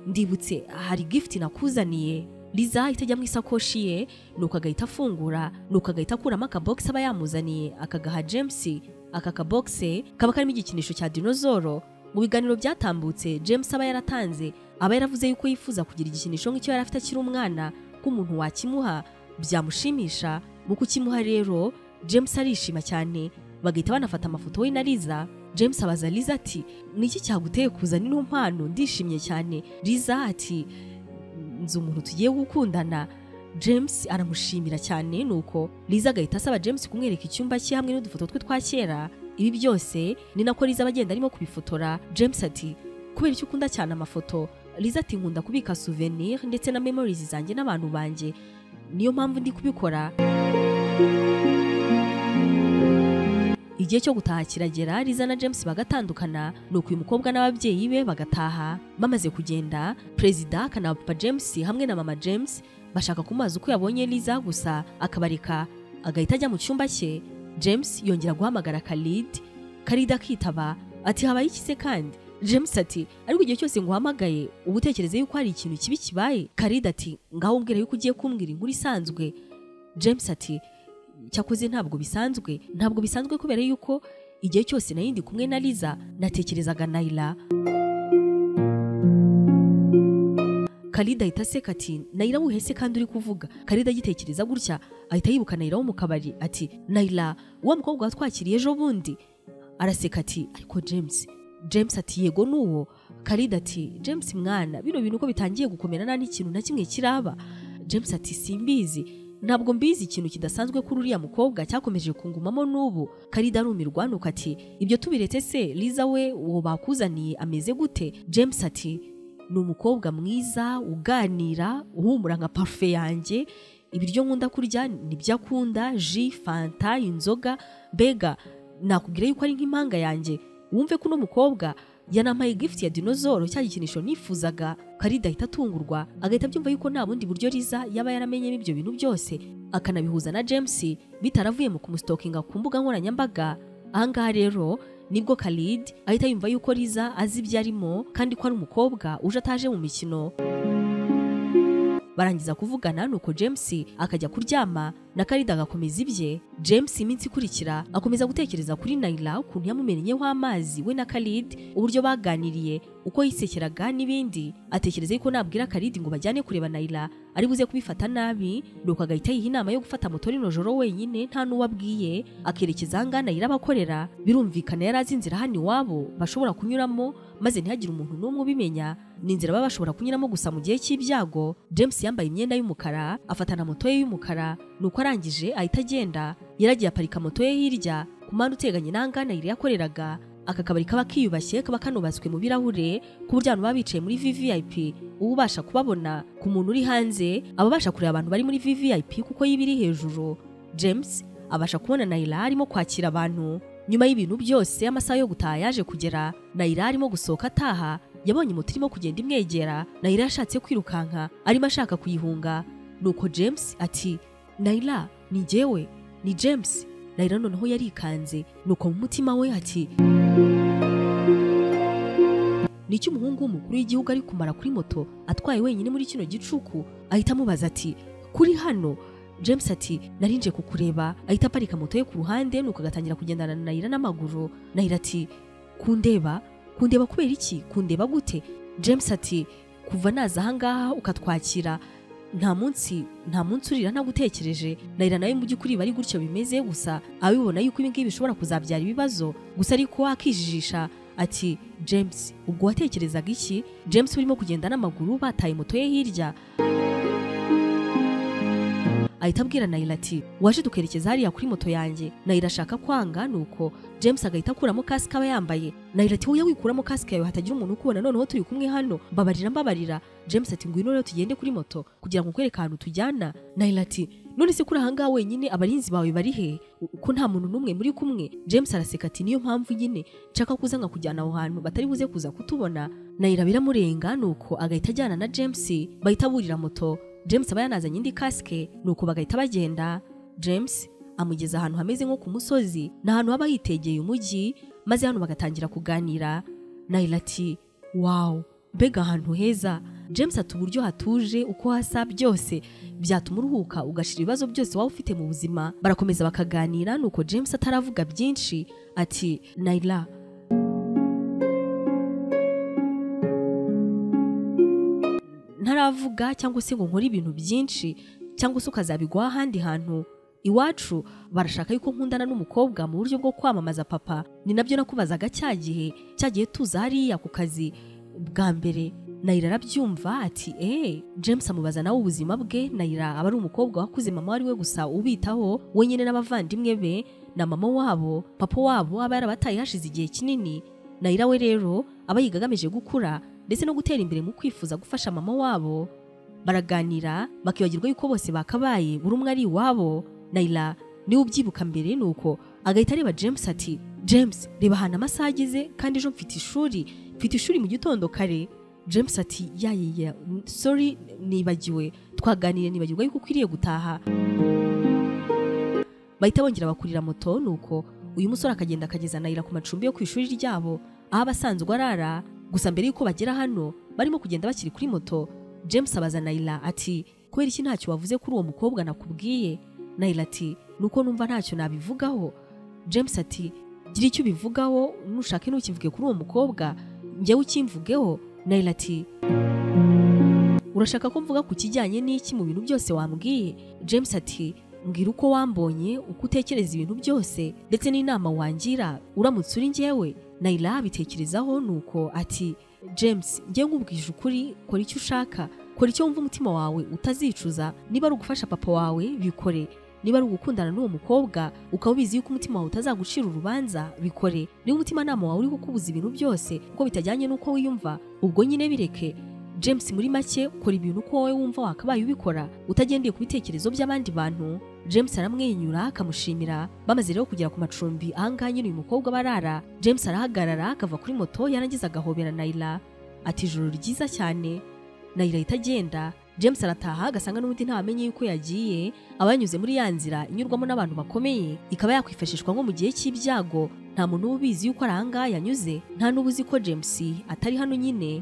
ndibutse hari gift nakuzaniye. Liza ahita ajya mu isakoshi ye nuko agahita afungura nuko agahita akuramo akabox aba yamuzaniye akagaha James. Aka kabox kaba karimo igikinisho cya dinozoro. Mu biganiro byatambutse James aba yaratanze, aba yaravuze yuko yifuza kugira igikinisho nk'icyo yari afite akiri umwana, ko umuntu wakimuha byamushimisha. Mu kukimuha rero James arishima cyane, bagahita banafata amafoto we na Liza. James abaza Liza ati niki cyaguteye kuzana ino mpano, ndishimye cyane. Liza ati nzi umuntu tugiye gukundana. James aramushimira cyane nuko Liza agahita asaba James kumwereka icyumba cye hamwe n'udufoto twe twa kera. Ibi byose ni nako Liza abagenda arimo kubifotora. James ati kubera icyo ukunda cyane amafoto? Liza ati nkunda kubika souvenir ndetse na memories zanjye n'abantu banjye, niyo mpamvu ndi kubikora. Igihe cyo gutaha kiragera, Liza na James bagatandukana nuko uyu mukobwa n'ababyeyi be bagataha. Bamaze kugenda, Perezida akana papa James hamwe na mama James bashaka kumubaza uko yabonye Liza, gusa akabareka agahita ajya mu cyumba cye. James yongera guhamagara Khalid, Khalid akitaba ati habaye iki se kandi? James ati ariko igihe cyose nguhamagaye ubutekereze yuko hari ikintu kibi kibaye. Khalid ati ngaho umbwira yuko ugiye kumbwira inkuru isanzwe. James ati cyakoze ntabwo bisanzwe, ntabwo bisanzwe kubera yuko igihe cyose nayindi kumwe na Liza natekerezaga Naila. Khalid ahita aseka ati Naila wuhese kandi uri kuvuga? Khalid agitekereza gutya ahita yibuka Naila wo mu kabari ati Naila wa mukobwa watwakiriye ejo bundi. Araseka ati ariko James. James ati yego nuwo. Khalid ati James mwana, bino bintu uko bitangiye gukomera nta n'ikintu na kimwe kiraba. James ati simbizi, ntabwo mbizi ikintu kidasanzwe kuri uriya mukobwa cyakomeje kungumamo n'ubu. Khalid arumirwa nuko ati ibyo tubiretse se, Liza we uwo bakuzaniye ameze gute? James ati ni umukobwa mwiza uganira, uhumura nka parfait yanjye, ibiryo nkunda kurya nibyo akunda, ji, fanta, inzoga, mbega nakubwira yuko ari nk'impanga yanjye. Wumve ko uno mukobwa yanampaye gift ya dinozoro, cya gikinisho nifuzaga. Khalid ahita atungurwa agahita abyumva yuko nta bundi buryo Liza yaba yaramenyemo ibyo bintu byose, akanabihuza na James bitaravuye mu kumustokinga ku mbuga nkoranyambaga. Ahangaha rero nibwo Khalid ahita yumva yuko Liza azi ibyo arimo kandi ko ari umukobwa uje ataje mu mikino. Barangiza kuvugana nuko James akajya kuryama na Khalid agakomeza ibye. James iminsi ikurikira akomeza gutekereza kuri Naila, ukuntu yamumenyeho amazi we na Khalid, uburyo baganiriye, uko yisekeraga n'ibindi. Atekereza yuko nabwira Khalid ngo bajyane kureba Naila ari buze kubifata nabi, nuko agahita yiha inama yo gufata moto rino joro wenyine nta n'uwabwiye, akerekeza ahangaha Naila abakorera. Birumvikana yari azi inzira hano iwabo bashobora kunyuramo maze ntihagire umuntu n'umwe ubimenya, ni inzira baba bashobora kunyuramo gusa mu gihe cy'ibyago. James yambaye imyenda y'umukara afatana moto ye y'umukara, nuko arangije ahita agenda. Yaragiye aparika moto ye hirya ku mpande uteganye n'ahangaha Naila yakoreraga. Aka kabari kaba kiyubashye, kaba kanubatswe mu birahure ku buryo abantu baba bicaye muri VVIP uba ubasha kubabona. Ku muntu uri hanze aba abasha kureba abantu bari muri VVIP kuko yibiri hejuru. James abasha kubona Naila arimo kwakira abantu. Nyuma y'ibintu byose amasaha yo gutaha yaje kugera, Naila arimo gusohoka ataha, yabonye moto irimo kugenda imwegera. Naila yashatse kwirukanka arimo ashaka kuyihunga, nuko James ati Naila ni jyewe, ni James. Naila noneho yarikanze, nuko mu mutima we ati nicyo umuhungu w'umukuru w'igihugu ari kumara kuri moto atwaye wenyine muri kino gicuku? Ahita amubaza ati kuri hano? James ati narinje kukureba. Ahita aparika moto ye ku ruhande nuko agatangira kugendana na Naila n'amaguru. Naila ati kundeba? Kundeba kubera iki? Kundeba gute? James ati kuva naza ahangaha ukatwakira nta munsi urira ntagutekereje. Naila nawe mu by'ukuri bari gutyo bimeze, gusa abibona yuko ibi ngibi bishobora kuzabyara ibibazo, gusa ariko akijijisha Ati James, ubwo watekerezaga iki? James urimo kugenda n'amaguru bataye moto ye hirya ahita abwira Naila ati waje tukerekeza hariya kuri moto yanjye. Naila ashaka kwanga, nuko James agahita akuramo kasike aba yambaye. Naila ati wowe wikuramo kasike yawe hatagira umuntu ukubona, noneho turi kumwe hano, mbabarira mbabarira. James ati ngwino rero tugende kuri moto kugira ngo nkwereke ahantu tujyana. Naila ati none se kuri ahangaha wenyine abarinzi bawe bari he ko nta muntu n'umwe muri kumwe? James araseka ati niyo mpamvu nyine nshaka kuza nkakujyana aho hantu batari buze kuza kutubona. Naila biramurenga, nuko agahita ajyana na James bahita burira moto. James aba yanazanye indi kasike, nuko bagahita bagenda. James amugeza ahantu hameze nko ku musozi, ni ahantu haba hitegeye umujyi, maze hano bagatangira kuganira. Naila ati wow, mbega ahantu heza. James ati uburyo hatuje, uko hasa byose byatuma uruhuka ugashira ibibazo byose waba ufite mu buzima. Barakomeza bakaganira, nuko James ataravuga byinshi ati Naila, ntaravuga cyangwa se ngo nkore ibintu byinshi cyangwa se ukazabigwa ahandi hantu iwacu barashaka yuko nkundana n'umukobwa mu buryo bwo kwamamaza papa. Ni nabyo nakubazaga cyagihe tuza hariya ku kazi bwa mbere. Naila arabyumva ati James amubaza nawe ubuzima bwe. Naila aba ari umukobwa wakuze mama wari we gusa ubitaho wenyine n'abavandimwe be na mama wabo. Papa wabo aba yarabataye hashize igihe kinini. Naila we rero aba yiga agamije gukura ndetse no gutera imbere mu kwifuza gufasha mama wabo. Baraganira bakibagirwa yuko bose bakabaye buri umwe ari iwabo. Naila niwe ubyibuka mbere, nuko agahita areba James ati James, reba ahantu amasaha ageze kandi ejo mfite ishuri mu gitondo kare. James ati ya sorry, nibagiwe, twaganiriye nibagirwa yuko ukwiriye gutaha. Bahita bongera bakurira moto, nuko uyu musore akagenda akageza Naila ku macumbi yo ku ishuri ryabo aho abasanzwe arara. Gusa mbere yuko bagera hano barimo kugenda bakiri kuri moto, James abaza Naila ati kubera iki ntacyo wavuze kuri uwo mukobwa nakubwiye? Naila ati nuko numva ntacyo nabivugaho. James ati gira icyo ubivugaho, nushake ntukivuge kuri uwo mukobwa, njyewe ukimvugeho. Naila ati urashaka ko mvuga ku kijyanye n'iki mu bintu byose wambwiye? James ati mbwira uko wambonye, uko utekereza ibintu byose ndetse n'inama wangira uramutse uri njyewe. Naila abitekerezaho, nuko ati James, njye nkubwije ukuri, kora icyo ushaka, kora icyo wumva umutima wawe utazicuza. Niba ari ugufasha papa wawe bikore, niba ari ugukundana n'uwo mukobwa ukaba ubizi yuko umutima wawe utazagucira urubanza bikore, niba umutimanama wawe uri kukubuza ibintu byose kuko bitajyanye n'uko wiyumva ubwo nyine bireke. James muri make kora ibintu uko wowe wumva wakabaye ubikora utagendeye ku bitekerezo by'abandi bantu. James aramwenyura akamushimira. Bamaze rero kugera ku macumbi ahangaha nyine uyu mukobwa barara, James arahagarara akava kuri moto yarangiza agahobera Naila ati ijoro ryiza cyane. Naila ahita agenda. James arataha agasanga n'ubundi ntamenye yuko yagiye, abanyuze muri ya nzira inyurwamo n'abantu bakomeye ikaba yakwifashishwa nko mu gihe cy'ibyago. Nta muntu ubizi yuko ahangaha yanyuze, nta n'ubuzi ko James atari hano nyine.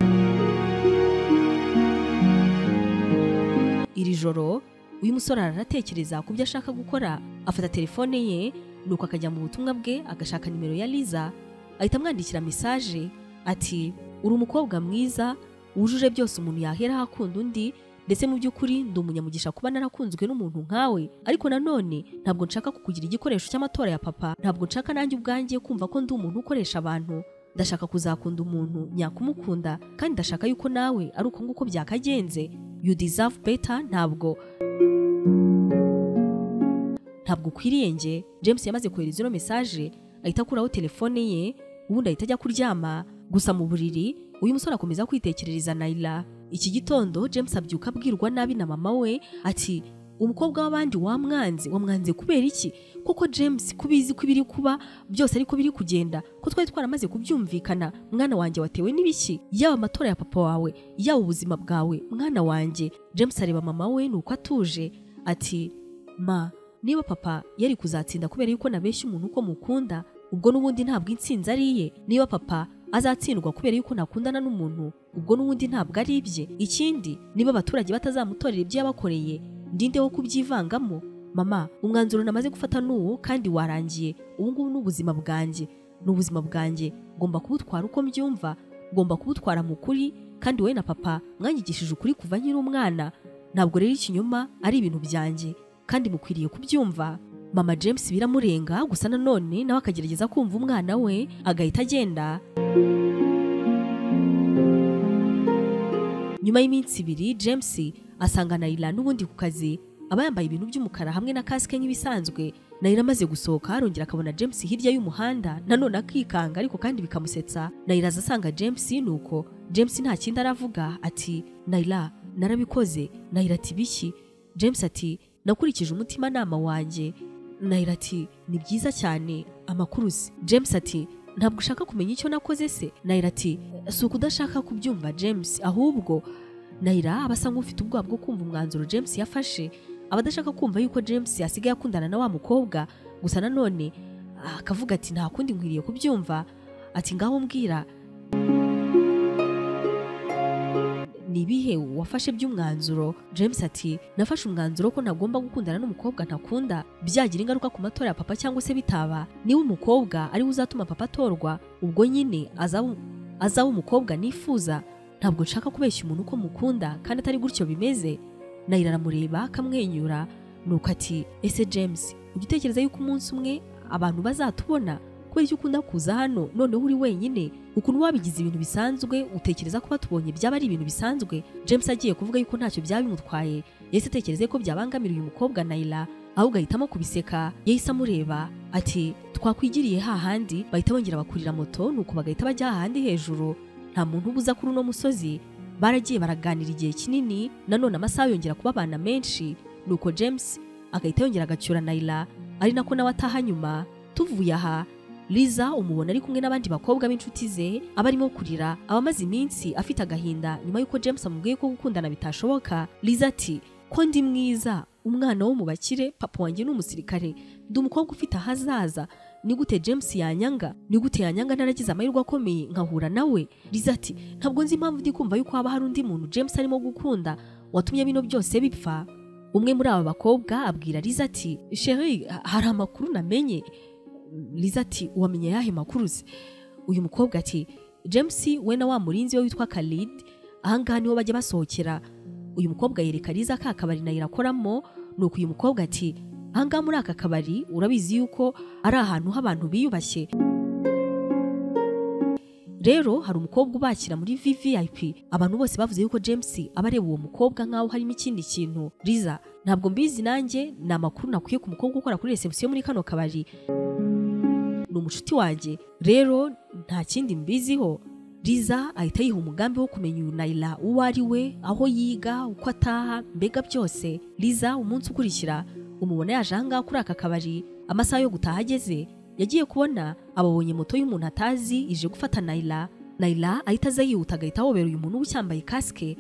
Iri joro uyu musore aratekereza ku byo ashaka gukora, afata telefone ye nuko akajya mu butumwa bwe agashaka nimero ya Liza, ahita amwandikira message ati uri umukobwa mwiza wujuje byose umuntu yahera akunda undi, ndetse mu by'ukuri ndi umunyamugisha kuba narakunzwe n'umuntu nkawe, ariko nanone ntabwo nshaka kukugira igikoresho cy'amatora ya papa, ntabwo nshaka nanjye ubwanjye kumva ko ndi umuntu ukoresha abantu, ndashaka kuzakunda umuntu nyakumukunda kandi ndashaka yuko nawe ari uko nguko byakagenze. You deserve better, ntabwo ukwiriye nge. James yamaze kohereza ino message ahita akuraho telefone ye ubundi ahita ajya kuryama. Gusa mu buriri uyu musore akomeza kwitekerereza Naila. Iki gitondo James abyuka abwirwa nabi na mama we ati umukobwa w'abandi wamwanze kubera iki? Koko James kubizi ko ibiri kuba byose ariko biri kugenda, ko twari twaramaze kubyumvikana, mwana wanjye watewe n'ibiki? Yaba amatora ya papa wawe, yaba ubuzima bwawe, mwana wanjye. James areba mama we nuko atuje ati ma, niba papa yari kuzatsinda kubera yuko nabeshya umuntu uko mukunda, ubwo n'ubundi ntabwo intsinzi ari iye. Niba papa azatsindwa kubera yuko nakundana n'umuntu, ubwo n'ubundi ntabwo ari ibye. Ikindi, niba abaturage batazamutorera ibyo yabakoreye, ndinde wo kubyivangamo. Mama, umwanzuro namaze gufata n'uwo kandi warangiye. Ubu ngubu ni ubuzima bwanjye, ni ubuzima bwanjye, ngomba kubutwara uko mbyumva, ngomba kubutwara mu kuri, kandi wowe na papa mwanyigishije ukuri kuva nkiri umwana. Ntabwo rero ikinyoma ari ibintu byanjye kandi mukwiriye kubyumva. Mama James biramurenga, gusa nanone nawe akagerageza kumva umwana we, agahita agenda. Nyuma y'iminsi 2 James asanga Naila n'ubundi ku kazi, aba yambaye ibintu by'umukara hamwe na kasike nk'ibisanzwe. Naila amaze gusohoka arongera akabona James hirya y'umuhanda, nanone akikanga ariko kandi bikamusetsa. Naila asanga James, nuko James nta kindi aravuga ati Naila narabikoze. Naila ati biki? James ati nakurikije umutima nama wanjye. Naila ati ni byiza cyane, amakuru se? James ati ntabwo ushaka kumenya icyo nakoze se? Naila ati si ukudashaka kubyumva James, ahubwo Naila aba asa nk'ufite ubwoba bwo kumva umwanzuro James yafashe, aba adashaka kumva yuko James yasigaye akundana na wa mukobwa. Gusa nanone akavuga ati nta kundi nkwiriye kubyumva. Ati ngaho mbwira ni ibihe wafashe by'umwanzuro? James ati nafashe umwanzuro ko ntagomba gukundana n'umukobwa ntakunda, byagira ingaruka ku matora ya papa cyangwa se bitaba. Niba umukobwa ari we uzatuma papa atorwa, ubwo nyine azaba umukobwa nifuza. Ntabwo nshaka kubeshya umuntu uko mukunda kandi atari gutyo bimeze. Naila aramureba akamwenyura, nuko ati ese James, ujya utekereza yuko umunsi umwe abantu bazatubona? Kubera icyo ukunda kuza hano noneho uri wenyine, ukuntu wabigize ibintu bisanzwe, utekereza ko batubonye byaba ari ibintu bisanzwe? James agiye kuvuga yuko ntacyo byaba bimutwaye, yahise atekereza ko byabangamira uyu mukobwa Naila, ahubwo ahitamo kubiseka. Yahise amureba ati twakwigiriye hahandi. Bahita bongera bakurira moto, nuko bagahita bajya hahandi hejuru. Nta muntu ubuza kuri uno musozi. Baragiye baraganira igihe kinini, nanone amasaha yongera kubabana menshi, nuko James agahita yongera agacyura Naila, ari nako nawe ataha nyuma. Tuvuye aha, Liza umubona ari kumwe n'abandi bakobwa b'inshuti ze, aba arimo kurira, aba amaze iminsi afite agahinda nyuma y'uko James amubwiye ko gukundana bitashoboka. Liza ati ko ndi mwiza, umwana wo mu bakire, papa wanjye ni umusirikare, ndi umukobwa ufite ahazaza, ni gute James yanyanga? Ni gute yanyanga naragize amahirwe akomeye nkahura nawe? Liza ati ntabwo nzi impamvu ndi kumva yuko haba hari undi muntu James arimo gukunda watumye bino byose bipfa. Umwe muri aba bakobwa abwira Liza ati chérie, hari amakuru namenye. Liza ati wamenye yahe makuru se? Uyu mukobwa ati James we na wa murinzi we witwa Khalid, ahangaha niho bajya basohokera. Uyu mukobwa yereka Liza ka kabari Naila akoramo, nuko uyu mukobwa ati ahangaha muri aka kabari urabizi yuko ari ahantu h'abantu biyubashye, rero hari umukobwa ubakira muri VVIP. Abantu bose bavuze yuko James aba areba uwo mukobwa nkaho harimo ikindi kintu. Liza ntabwo mbizi nanjye, ni amakuru nakwiye ku mukobwa ukora kuri reception muri kano kabari, ni umucuti wanjye, rero nta kindi mbiziho. Liza ahita yiha umugambi wo kumenya uyu Naila uwo ari we, aho yiga, uko ataha, mbega byose. Liza umunsi ukurikira umubona yaje ahangaha kuri aka kabari, amasaha yo gutaha ageze, yagiye kubona ababonye moto y'umuntu atazi ije gufata Naila. Naila ahita aza yihuta agahita ahobera uyu muntu ucyambaye kasike.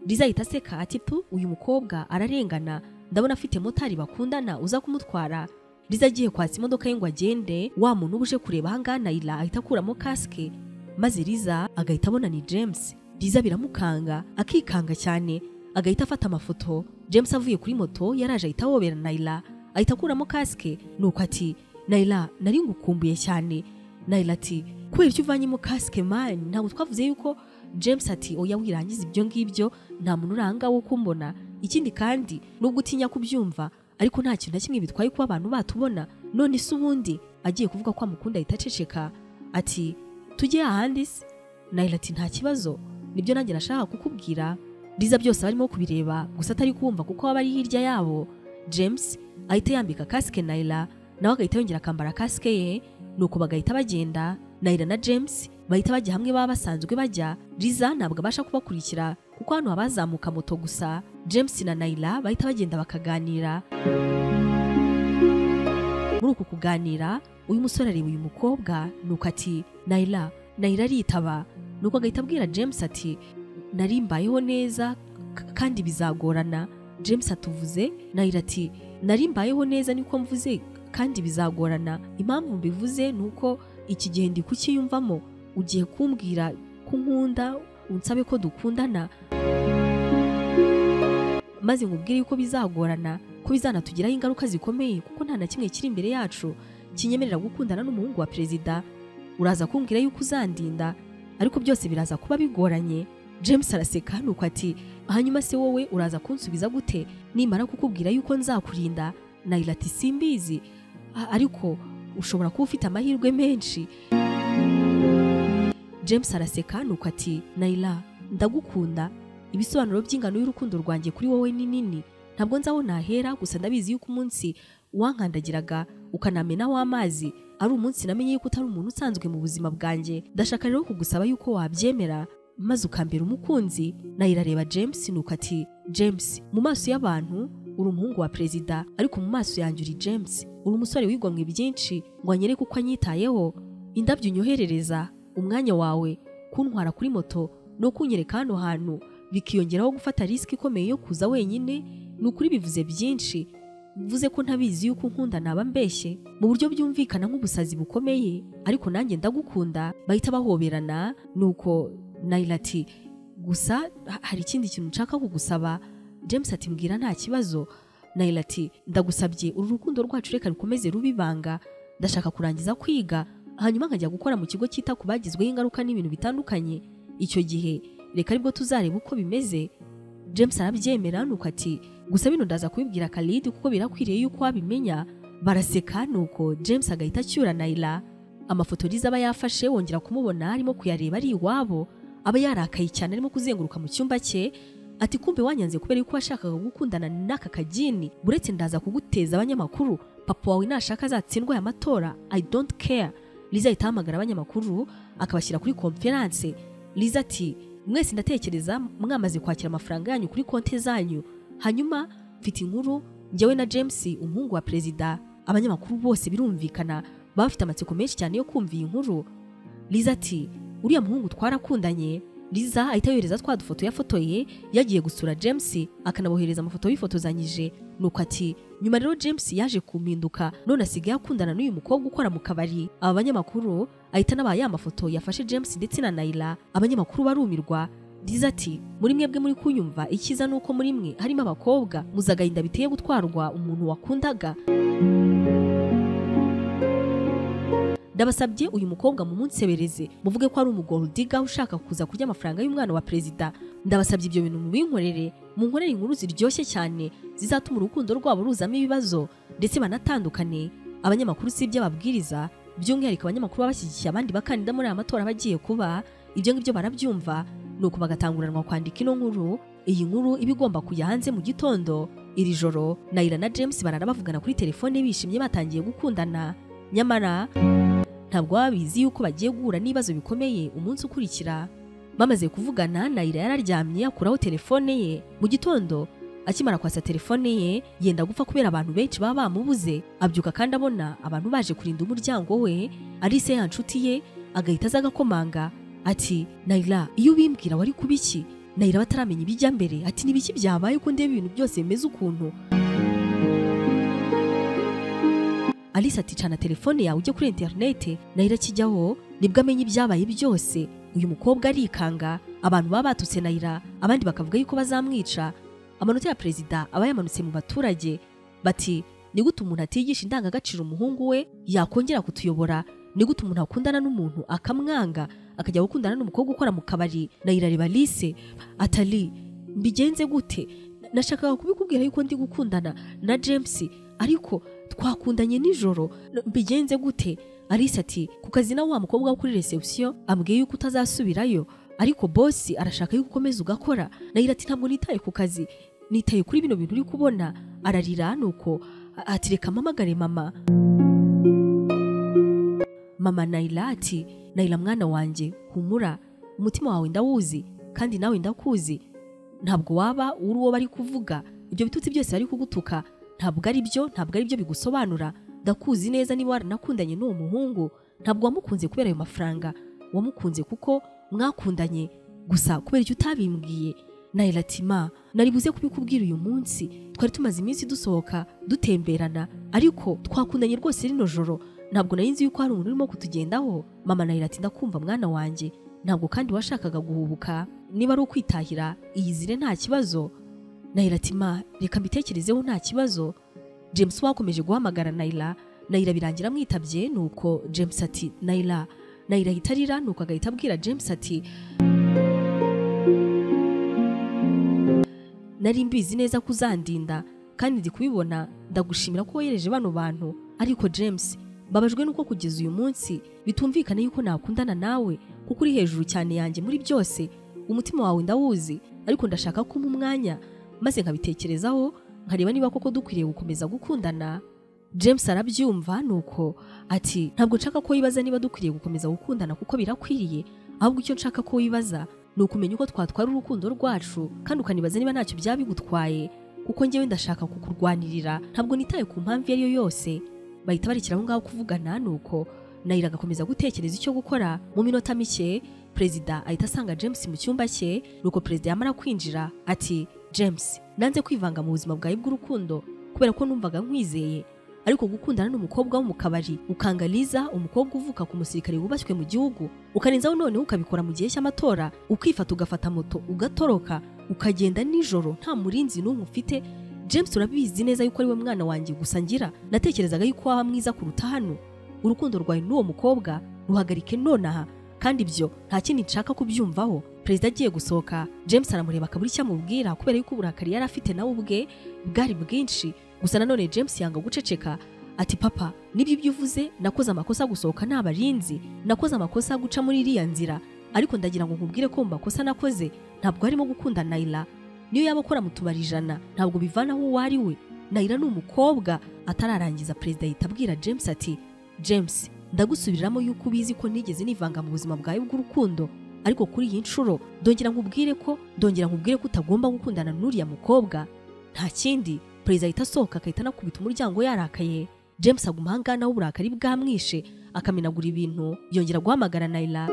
Liza ahita aseka ati pu, uyu mukobwa ararengana, ndabona afite motari bakundana uza kumutwara. Liza agiye kwatsa imodoka ye ngo agende, wa muntu uje kureba ahangaha Naila ahita akuramo kasike, maze Liza agahita abona ni James. Liza biramukanga, akikanga cyane, agahita afata amafoto. James avuye kuri moto yaraje ahita ahobera Naila, ahita akuramo kasike, nuko ati Naila nari ngukumbuye cyane. Naila ati kubera icyo uvanyemo kasike man, ntabwo twavuze yuko. James ati oya wirangiza ibyo ngibyo, nta muntu uranga wo kumbona. Ikindi kandi nubwo utinya kubyumva, ariko nta kintu na kimwe bitwaye kuba abantu batubona. None se ubundi agiye kuvuga ko amukunda ahita aceceka ati tujye ahandi se? Naila ati nta kibazo, nibyo nanjye nashaka kukubwira. Liza byose barimo kubireba gusa atari kumva kuko aba ari hirya yabo. James ahita yambika kasike Naila, nawe agahita yongera akambara kasike ye, nuko bagahita bagenda. Naila na James bahita bajya hamwe baba basanzwe bajya. Liza ntabwo abasha kubakurikira kuko hano abazamuka moto gusa. James na Naila bahita bagenda bakaganira. Muri uku kuganira uyu musore areba uyu mukobwa, nuko ati Naila. Naila aritaba, nuko agahita abwira James ati nari mbayeho neza kandi bizagorana. James atuvuze. Naila ati nari mbayeho neza niko mvuze kandi bizagorana. Impamvu mbivuze nuko iki gihe ndi kukiyumvamo, ugiye kumbwira ko nkunda, unsabe ko dukundana, maze nkubwire yuko bizagorana, ko bizanatugiraho ingaruka zikomeye, kuko nta na kimwe kiri imbere yacu kinyemerera gukundana n'umuhungu wa perezida. Uraza kumbwira yuko uzandinda, ariko byose biraza kuba bigoranye. James araseka nuko ati hanyuma se wowe uraza kunsubiza gute nimara kukubwira yuko nzakurinda? Nayla ati simbizi, ariko ushobora kuba ufite amahirwe menshi. James araseka nuko ati Nayla ndagukunda, ibisobanuro by'ingano y'urukundo rwanjye kuri wowe ni nini, ntabwo nzaho nahera, gusa ndabizi yuko umunsi wankandagiraga ukanamena w'amazi ari umunsi namenye yuko utari umuntu usanzwe mu buzima bwanjye. Ndashaka rero kugusaba yuko wabyemera maze ukambera umukunzi. Nayla areba James nuko ati James, mu maso y'abantu uri umuhungu wa perezida, ariko mu maso yanjye uri James, uri umusore wigomwe byinshi ngo anyereke uko anyitayeho, indabyo unyoherereza, umwanya wawe, kuntwara kuri moto no kunyereka hano hantu, bikiyongeraho gufata risk ikomeye yo kuza wenyine, ni ukuri bivuze byinshi. Mvuze ko ntabizi yuko unkunda naba mbeshye mu buryo byumvikana nk'ubusazi bukomeye, ariko nanjye ndagukunda. Bahita bahoberana nuko Nayla ati gusa hari ikindi kintu nshaka kugusaba. James ati mbwira nta kibazo. Nayla ati ndagusabye uru rukundo rwacu reka rukomeze rubibanga, ndashaka kurangiza kwiga hanyuma nkajya gukora mu kigo cyita ku bagizweho ingaruka n'ibintu bitandukanye, icyo gihe reka aribwo tuzareba uko bimeze. James arabyemera nuko ati gusa bino ndaza kubibwira Khalid kuko birakwiriye yuko wabimenya. Baraseka nuko James agahita acyura Nayla. Amafoto Liza aba yafashe wongera kumubona arimo kuyareba ari iwabo, aba yarakaye cyane arimo kuzenguruka mu cyumba cye ati kumbe wanyanze kubera yuko washakaga gukundana n'aka kagini, buretse ndaza kuguteza abanyamakuru, papa wawe nashaka azatsindwa aya matora, I don't care. Liza ahita ahamagara abanyamakuru akabashyira kuri conference. Liza ati mwese ndatekereza mwamaze kwakira amafaranga yanyu kuri konti zanyu, hanyuma mfite inkuru njyewe na James umuhungu wa perezida. Abanyamakuru bose birumvikana bafite amatsiko menshi cyane yo kumva iyi nkuru. Liza ati uriya muhungu twarakundanye. Liza ahita yohereza twa dufoto yafotoye yagiye gusura James, akanabohereza amafoto yifotozanyije nuko ati nyuma rero James yaje kumpinduka none asigaye akundana n'uyu mukobwa ukora mu kabari. Aba banyamakuru ahita nabaye amafoto yafashe James ndetse na Nayla. Abanyamakuru barumirwa. Liza ati muri mwebwe muri kunyumva ikiza nuko muri mwe harimo abakobwa muzagahinda biteye gutwarwa umuntu wakundaga. Ndabasabye uyu mukobwa mumunsebereze muvuge ko ari umugoldiga ushaka kuza kurya amafaranga y'umwana wa perezida. Ndabasabye ibyo bintu mubinkorere, munkorere inkuru ziryoshye cyane zizatuma urukundo rwabo ruzamo ibibazo ndetse banatandukane. Abanyamakuru si ibyo ababwiriza, by'umwihariko abanyamakuru babashyigikiye abandi bakandida muri aya matora bagiye kuba, ibyo ngibyo barabyumva nuko bagatanguranwa kwandika ino nkuru. Iyi nkuru iba igomba kujya hanze mu gitondo. Iri joro Nayla na James barara bavugana kuri telefone bishimye batangiye gukundana, nyamara ntabwo babizi yuko bagiye guhura n'ibibazo bikomeye umunsi ukurikira. Bamaze kuvugana Nayla yararyamye akuraho telefone ye. Mu gitondo akimara kwasa telefone ye yenda gupfa kubera abantu benshi baba bamubuze. Abyuka kandi abona abantu baje kurinda umuryango we, Alice ya nshuti ye agahita aza agakomanga ati Nayla iyo ubimbwira wari kubiki? Nayla bataramenya ibijya mbere ati nibiki byabaye ko ndeba ibintu byose bimeze ukuntu. Alice ati cana telefone yawe ujye kuri internet. Nayla kijyaho nibwo amenye ibyabaye byose. Uyu mukobwa arikanga, abantu baba batutse Nayla, abandi bakavuga yuko bazamwica. Amanota ya perezida aba yamanutse mu baturage bati ni gute umuntu atigisha indangagaciro umuhungu we yakongera kutuyobora? Ni gute umuntu akundana n'umuntu akamwanga akajya gukundana n'umukobwa ukora mu kabari? Nayla areba Alice atali mbigenze gute? Nashakaga kubikubwira yuko ndi gukundana na James ariko twakundanye nijoro, mbigenze gute? Alice ati ku kazi na wa mukobwa wo kuri reception ambwiye yuko utazasubirayo, ariko boss arashaka yuko ukomeza ugakora. Nayla ati ntabwo nitaye ku kazi, nitaye kuri bino bintu uri kubona. Ararira nuko ati reka mpamagare mama. Mama Nayla ati Nayla mwana wanjye humura, umutima wawe ndawuzi kandi nawe ndakuzi, ntabwo waba uri uwo bari kuvuga, ibyo bitutsi byose bari kugutuka ntabwo ari byo, ntabwo ari byo bigusobanura. Ndakuzi neza, niba waranakundanye n'uwo muhungu ntabwo wamukunze kubera ayo mafaranga, wamukunze kuko mwakundanye gusa, kubera icyo utabimbwiye. Nayla ati ma naribuze kubikubwira uyu munsi, twari tumaze iminsi dusohoka dutemberana ariko twakundanye rwose rino joro, ntabwo nari nzi yuko hari umuntu urimo kutugendaho. Mama Nayla ati ndakumva mwana wanjye, ntabwo kandi washakaga guhubuka, niba ari ukwitahira iyizire nta kibazo. Nayla ati ma reka mbitekerezeho nta kibazo. James wakomeje guhamagara Nayla, Nayla birangira amwitabye nuko James ati Nayla. Nayla ahita arira nuko agahita abwira James ati nari mbizi neza kuzandinda, kandi ndi kubibona, ndagushimira ko wohereje bano bantu, ariko James mbabajwe nuko kugeza uyu munsi bitumvikana yuko nakundana nawe kuko uri hejuru cyane yanjye muri byose. Umutima wawe ndawuzi, ariko ndashaka ko umpa umwanya maze nkabitekerezaho nkareba niba koko dukwiriye gukomeza gukundana. James arabyumva nuko ati ntabwo nshaka ko wibaza niba dukwiriye gukomeza gukundana kuko birakwiriye, ahubwo icyo nshaka ko wibaza ni ukumenya uko twatwara urukundo rwacu, kandi ukanibaza niba ntacyo byaba bigutwaye, kuko njyewe ndashaka kukurwanirira, ntabwo nitaye ku mpamvu iyo ari yo yose. Bahita barekera aho ngaho kuvugana, nuko Nayira agakomeza gutekereza icyo gukora. Mu minota mike perezida ahita asanga James mu cyumba cye, nuko perezida yamara kwinjira ati James, nanze kwivanga mu buzima bwawe bw'urukundo kubera ko numvaga nkwizeye, ariko gukundana n'umukobwa wo mu kabari, ukanga Liza umukobwa uvuka ku musirikare wubashywe mu gihugu, ukarenzaho noneho ukabikora mu gihe cy'amatora, ukifata ugafata moto ugatoroka ukagenda nijoro nta murinzi n'umwe ufite. James urabizi neza yuko ari we mwana wanjye gusa ngira, natekerezaga yuko waba mwiza kuruta hano. Urukundo rwawe n'uwo mukobwa ruhagarike nonaha, kandi ibyo nta kindi nshaka kubyumvaho. Perezida agiye gusohoka, James aramureba akabura icyo amubwira kubera yuko uburakari yari afite nawe ubwe bwari bwinshi. Gusa nanone James yanga guceceka ati papa, nibyo ibyo uvuze, nakoze amakosa gusohoka nta barinzi, nakoze amakosa guca muri iriya nzira, ariko ndagira ngo nkubwire ko mu makosa nakoze ntabwo harimo gukunda Nayla. Niyo yaba akora mu tubari 100 ntabwo bivanaho uwo ari we. Nayla ni umukobwa. Atararangiza perezida ahita abwira James ati James, ndagusubiriramo yuko ubizi ko nigeze nivanga mu buzima bwawe bw'urukundo, ariko kuri iyi nshuro ndongera nkubwire ko utagomba gukundana n'uriya mukobwa. Nta kindi. Perezida ahita asohoka akahita anakubita umuryango yarakaye. James aguma ahangana uburakari bwamwishe akamenagura ibintu, yongera guhamagara Nayla.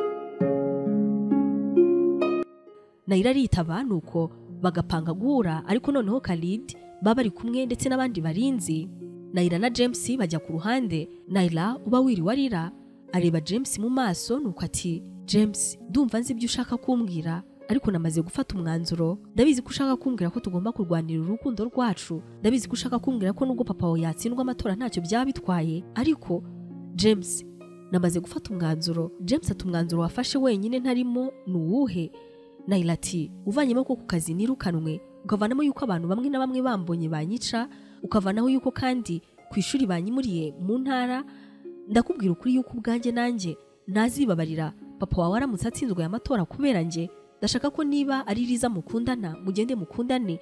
Nayla aritaba, nuko bagapanga guhura, ariko noneho Khalid baba bari kumwe ndetse n'abandi barinzi. Nayla na James bajya ku ruhande. Nayla uba wiriwe arira areba James mu maso, nuko ati James, ndumva nzi ibyo ushaka kumbwira, ariko namaze gufata umwanzuro. Ndabizi ko ushaka kumbwira ko tugomba kurwanira urukundo rwacu, ndabizi ko ushaka kumbwira ko nubwo papa wawe yatsindwa amatora ntacyo byaba bitwaye, ariko James namaze gufata umwanzuro. James ati umwanzuro wafashe wenyine ntarimo ni uwuhe? Nayla ati uvanyemo ko ku kazi nirukanwe, ukavanamo yuko abantu bamwe na bamwe bambonye banyica, ukavanaho yuko kandi ku ishuri banyimuriye mu ntara, ndakubwira ukuri yuko ubwanjye nanjye ntazibabarira papa wawe aramutse atsinzwe aya matora kubera njye. Ndashaka ko niba ari Liza mukundana mugende mukundane,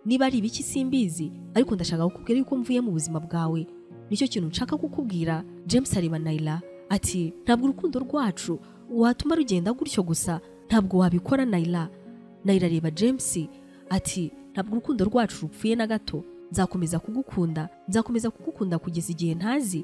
niba ari ibiki simbizi, ariko ndashaka kukubwira yuko mvuye mu buzima bwawe, nicyo kintu nshaka kukubwira. James areba Nayla ati ntabwo urukundo rwacu watuma rugenda gutyo gusa, ntabwo wabikora Nayla. Nayla areba James ati ntabwo urukundo rwacu rupfuye na gato, nzakomeza kugukunda, nzakomeza kugukunda kugeza igihe ntazi.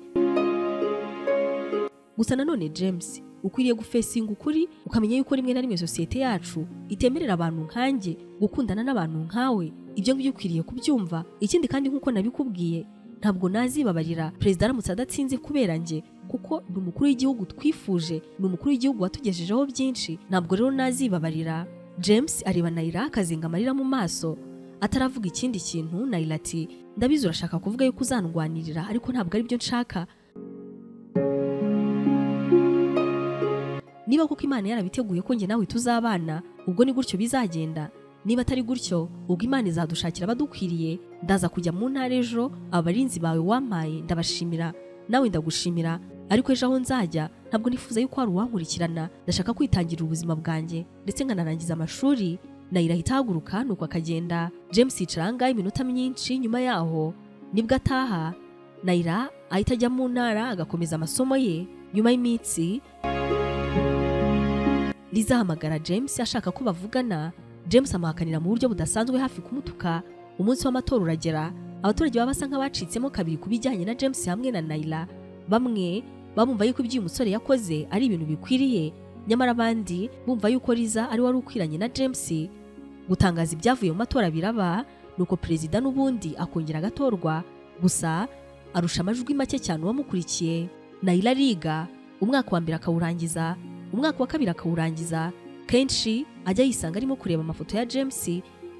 Gusa nanone James ukwiriye gufesinga ukuri, ukamenya yuko rimwe na rimwe sosiyete yacu itemerera abantu nkanjye gukundana n'abantu nkawe, ibyo ngibyo ukwiriye kubyumva. Ikindi kandi nkuko nabikubwiye, ntabwo nazibabarira perezida aramutse adatsinze kubera njye, kuko ni umukuru w'igihugu twifuje, ni umukuru w'igihugu watugejejeho byinshi, ntabwo rero nazibabarira. James areba Nayla akazinga amarira mu maso ataravuga ikindi kintu. Nayla ati ndabizi urashaka kuvuga yuko uzandwanirira, ariko ntabwo ari byo nshaka. Niba kuko Imana yarabiteguye ko njye nawe tuzabana, ubwo ni gutyo bizagenda. Niba atari gutyo, ubwo Imana izadushakira abadukwiriye. Ndaza kujya mu ntara ejo, abarinzi bawe wampaye ndabashimira, nawe ndagushimira, ariko ejo aho nzajya ntabwo nifuza yuko hari uwankurikirana, ndashaka kwitangira ubuzima bwanjye ndetse nkanarangiza amashuri. Nayla ahita ahaguruka nuko akagenda. James yicara ahangaha iminota myinshi, nyuma yaho nibwo ataha. Nayla ahita ajya mu ntara agakomeza amasomo ye. Nyuma y'iminsi Liza ahamagara James ashaka ko bavugana. James amuhakanira mu buryo budasanzwe hafi kumutuka. Umunsi w'amatora uragera, abaturage baba basa nk'abacitsemo kabiri ku bijyanye na James hamwe na Nayla. Bamwe babumva yuko ibyo uyu musore yakoze ari ibintu bikwiriye, nyamara abandi bumva yuko Liza ari wari ukwiranye na James. Gutangaza ibyavuye mu matora biraba, nuko perezida n'ubundi akongera agatorwa, gusa arusha amajwi make cyane uwamukurikiye. Nayla ariga umwaka wa mbere akawurangiza, umwaka wa kabiri akawurangiza. Kenshi ajya yisanga arimo kureba amafoto ya James,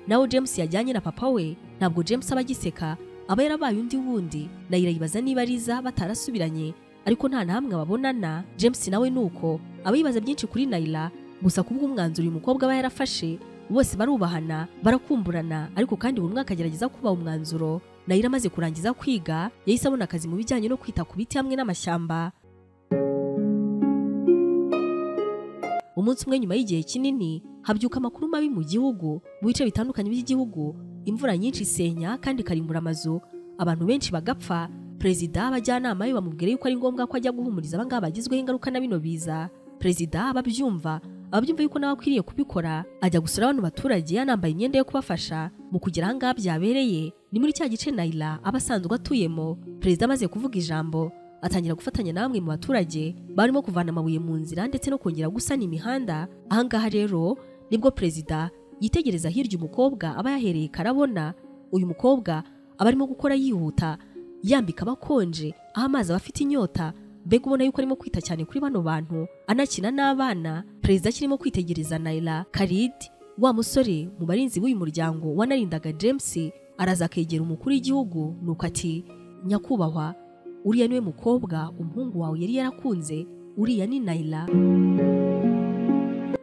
naho James yajyanye na papa we. Ntabwo James aba agiseka, aba yarabaye undi wundi. Nayla yibaza niba Liza batarasubiranye, ariko nta na hamwe babonana. James nawe nuko aba yibaza byinshi kuri Nayla, gusa kubw'umwanzuro uyu mukobwa aba yarafashe, bose barubahana, barakumburana, ariko kandi buri umwe akagerageza kubaha umwanzuro. Nayira amaze kurangiza kwiga yahise abona akazi mu bijyanye no kwita ku biti hamwe n'amashyamba. Umunsi umwe nyuma y'igihe kinini habyuka amakuru mabi mu gihugu, mu bice bitandukanye by'igihugu imvura nyinshi isenya kandi ikarimbura amazu, abantu benshi bagapfa. Perezida abajyanama be bamubwira yuko ari ngombwa ko ajya guhumuriza abangaba bagizweho ingaruka na bino biza. Perezida ababyumva yuko nawe akwiriye kubikora, ajya gusura abantu baturage yanambaye imyenda yo kubafasha. Mu kugera aha ngaha byabereye ni muri cya gice Nayla aba asanzwe atuyemo. Perezida amaze kuvuga ijambo atangira gufatanya na bamwe mu baturage barimo kuvana amabuye mu nzira ndetse no kongera gusana imihanda. Aha ngaha rero nibwo perezida yitegereza hirya umukobwa aba yahereye karabona. Uyu mukobwa aba arimo gukora yihuta, yambika abakonje, aho amazi aba afite inyota. Mbega ubona yuko arimo kwita cyane kuri bano bantu, anakina n'abana. Perezida akirimo kwitegereza Nayla, Khalid wa musore mu barinzi b'uyu muryango wanarindaga James, araza akegera umukuru w'igihugu nuko ati: "Nyakubahwa, uriya niwe mukobwa umuhungu wawe yari yarakunze, uriya ni Nayla."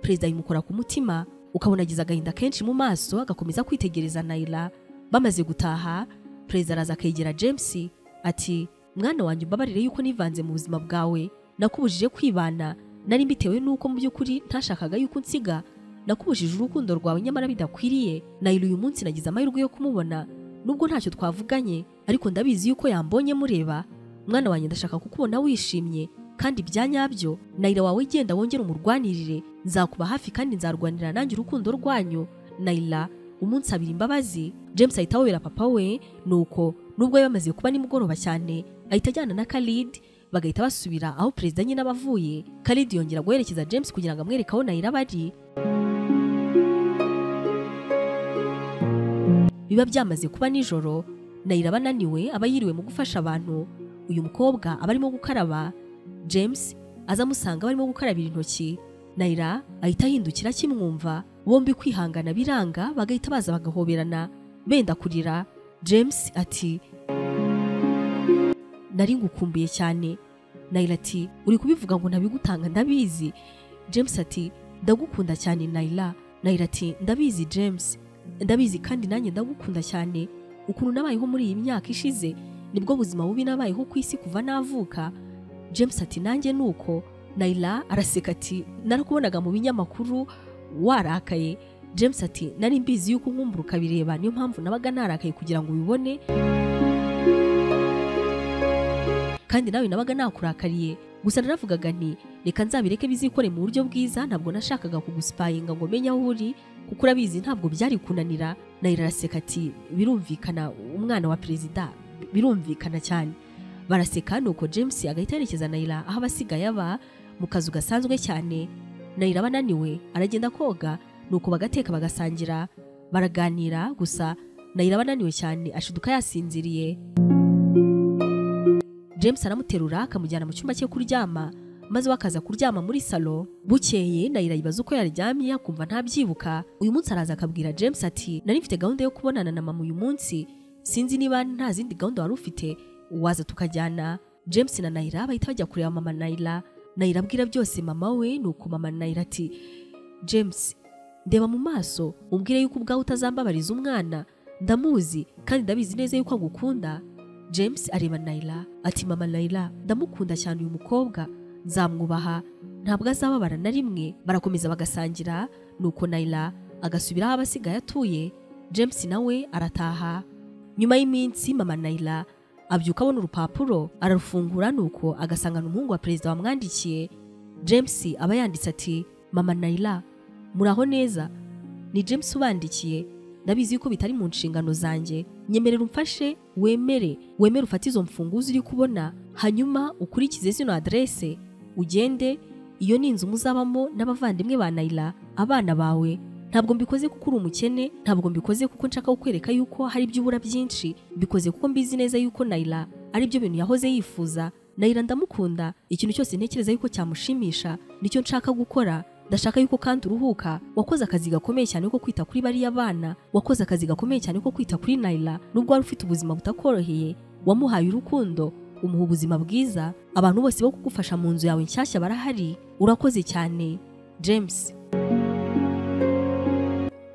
Perezida yimukora ku mutima, ukabona agize agahinda kenshi mu maso, agakomeza kwitegereza Nayla. Bamaze gutaha, perezida araza akegera James ati: "Mwana wanjye, umbabarire yuko nivanze mu buzima bwawe, nakubujije kwibana, nari mbitewe nuko mu by'ukuri ntashakaga yuko unsiga, nakubujije urukundo rwawe nyamara bidakwiriye. Nayla uyu munsi nagize amahirwe yo kumubona, nubwo ntacyo twavuganye, ariko ndabizi yuko yambonye mureba. Mwana wanjye, ndashaka kukubona wishimye kandi bya nyabyo. Nayla wawe genda wongere umurwanirire, nzakuba hafi kandi nzarwanira nanjye urukundo rwanyu. Nayla umunsi abiri imbabazi." James ahita awera papa we, nuko nubwo yamaze kuba nimugoroba cyane ahita ajyana na Khalid, bagahita basubira aho perezida nyine abavuye. Khalid yongera guherekeza James kugira ngo amwereke aho Nayla bari. Biba byamaze kuba nijoro, Nayla bananiwe aba yiriwe mu gufasha abantu. Uyu mukobwa aba arimo gukaraba, James aza amusanga barimo gukarabira intoki. Nayla ahita ahindukira akimwumva, bombi kwihangana biranga, bagahita baza bagahoberana benda kurira. James ati: "Nari ngukumbuye cyane." Nayla ati: "Uri kubivuga ngo ntabigutanga ndabizi." James ati: "Ndagukunda cyane Nayla." Nayla ati: "Ndabizi James, ndabizi kandi nanjye ndagukunda cyane. Ukuntu nabayeho muri iyi myaka ishize nibwo buzima bubi nabayeho ku isi kuva navuka." James ati: "Nanjye nuko." Nayla araseka ati: "Narakubonaga mu binyamakuru warakaye." James ati: "Nari mbizi yuko nkumbura ukabireba, niyo mpamvu nabaga narakaye kugira ngo ubibone, kandi nawe nabaga nakurakariye, gusa naravugaga nti reka nzabireke bizikore mu buryo bwiza, ntabwo nashakaga kugusipayinga ngo menye aho uri kuko urabizi ntabwo byari kunanira." Nayla araseka ati: "Birumvikana, umwana wa perezida, birumvikana cyane." Baraseka, nuko James agahita yerekeza Nayla aho abasigaye aba mu kazu gasanzwe cyane. Nayla bananiwe aragenda koga, nuko bagateka bagasangira, baraganira. Gusa Nayla bananiwe cyane ashiduka yasinziriye. James aramuterura akamujyana mu cyumba cye kuryama, maze wakaza kuryama muri salo. Bukeye Nayla yibaza uko yaryamye akumva ntabyibuka. Uyu munsi araza akabwira James ati: "Nari mfite gahunda yo kubonana na mama uyu munsi, sinzi niba nta zindi gahunda wari ufite, waza tukajyana." James na Nayla bahita bajya kureba mama Nayla. Nayla abwira byose mama we, nuko mama Nayla ati: "James, ndeba mu maso umbwire yuko ubwawe utazambabariza umwana, ndamuzi kandi ndabizi neza yuko agukunda." James areba Nayla ati: "Mama Nayla, ndamukunda cyane uyu mukobwa, nzamwubaha, ntabwo azababara na rimwe." Barakomeza bagasangira, nuko Nayla agasubira aho abasigaye atuye. James nawe arataha. Nyuma y'iminsi mama Nayla abyuka abona urupapuro, ararufungura, nuko agasangana umuhungu wa perezida wamwandikiye. James aba yanditse ati: "Mama Nayla, muraho neza, ni James ubandikiye, ndabizi yuko bitari mu nshingano zanjye, nyemerera umfashe, wemere ufate izo mfunguzo uri kubona, hanyuma ukurikize zino adresse ugende, iyo ni inzu muzabamo n'abavandimwe ba Nayla, abana bawe. Ntabwo mbikoze kuko uri umukene, ntabwo mbikoze kuko nshaka kukwereka yuko hari ibyo ubura byinshi, mbikoze kuko mbizi neza yuko Nayla ari byo bintu yahoze yifuza. Nayla ndamukunda, ikintu cyose ntekereza yuko cyamushimisha nicyo nshaka gukora. Ndashaka yuko kandi uruhuka, wakoze akazi gakomeye cyane ko kwita kuri bariya bana, wakoze akazi gakomeye cyane ko kwita kuri Nayla, nubwo wari ufite ubuzima butakoroheye, wamuhaye urukundo, umuha ubuzima bwiza, abantu bose bo kugufasha mu nzu yawe nshyashya barahari, urakoze cyane James."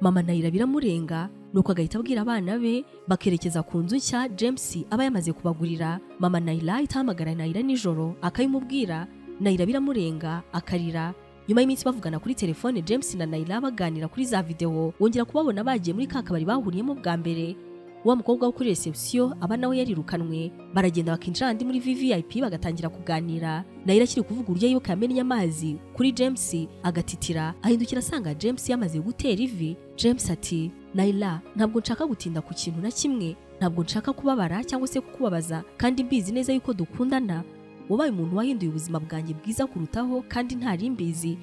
Mama Nayla biramurenga, Nuko agahita abwira abana be bakerekeza ku nzu nshya James aba yamaze kubagurira. Mama Naila ahita ahamagara Naila nijoro akabimubwira. Naila biramurenga akarira. Nyuma y'iminsi bavugana kuri telefone, James na Naila baganira kuri za video, wongera kubabona bagiye muri ka kabari bahuriyemo bwa mbere. Wa mukobwa wo kuri reception aba nawe yarirukanwe, baragenda bakinjira andi muri VVIP bagatangira kuganira. Naila akiri kuvuga uburyo yibuka yamennye amazi kuri James agatitira, ahindukira asanga James yamaze gutera ivi. James ati Naila, ntabwo nshaka gutinda ku kintu na kimwe, ntabwo nshaka kubabara cyangwa se kukubabaza, kandi mbizi neza yuko dukundana. Wabaye umuntu wahinduye ubuzima bwanjye bwiza kurutaho kandi ntari mbizi.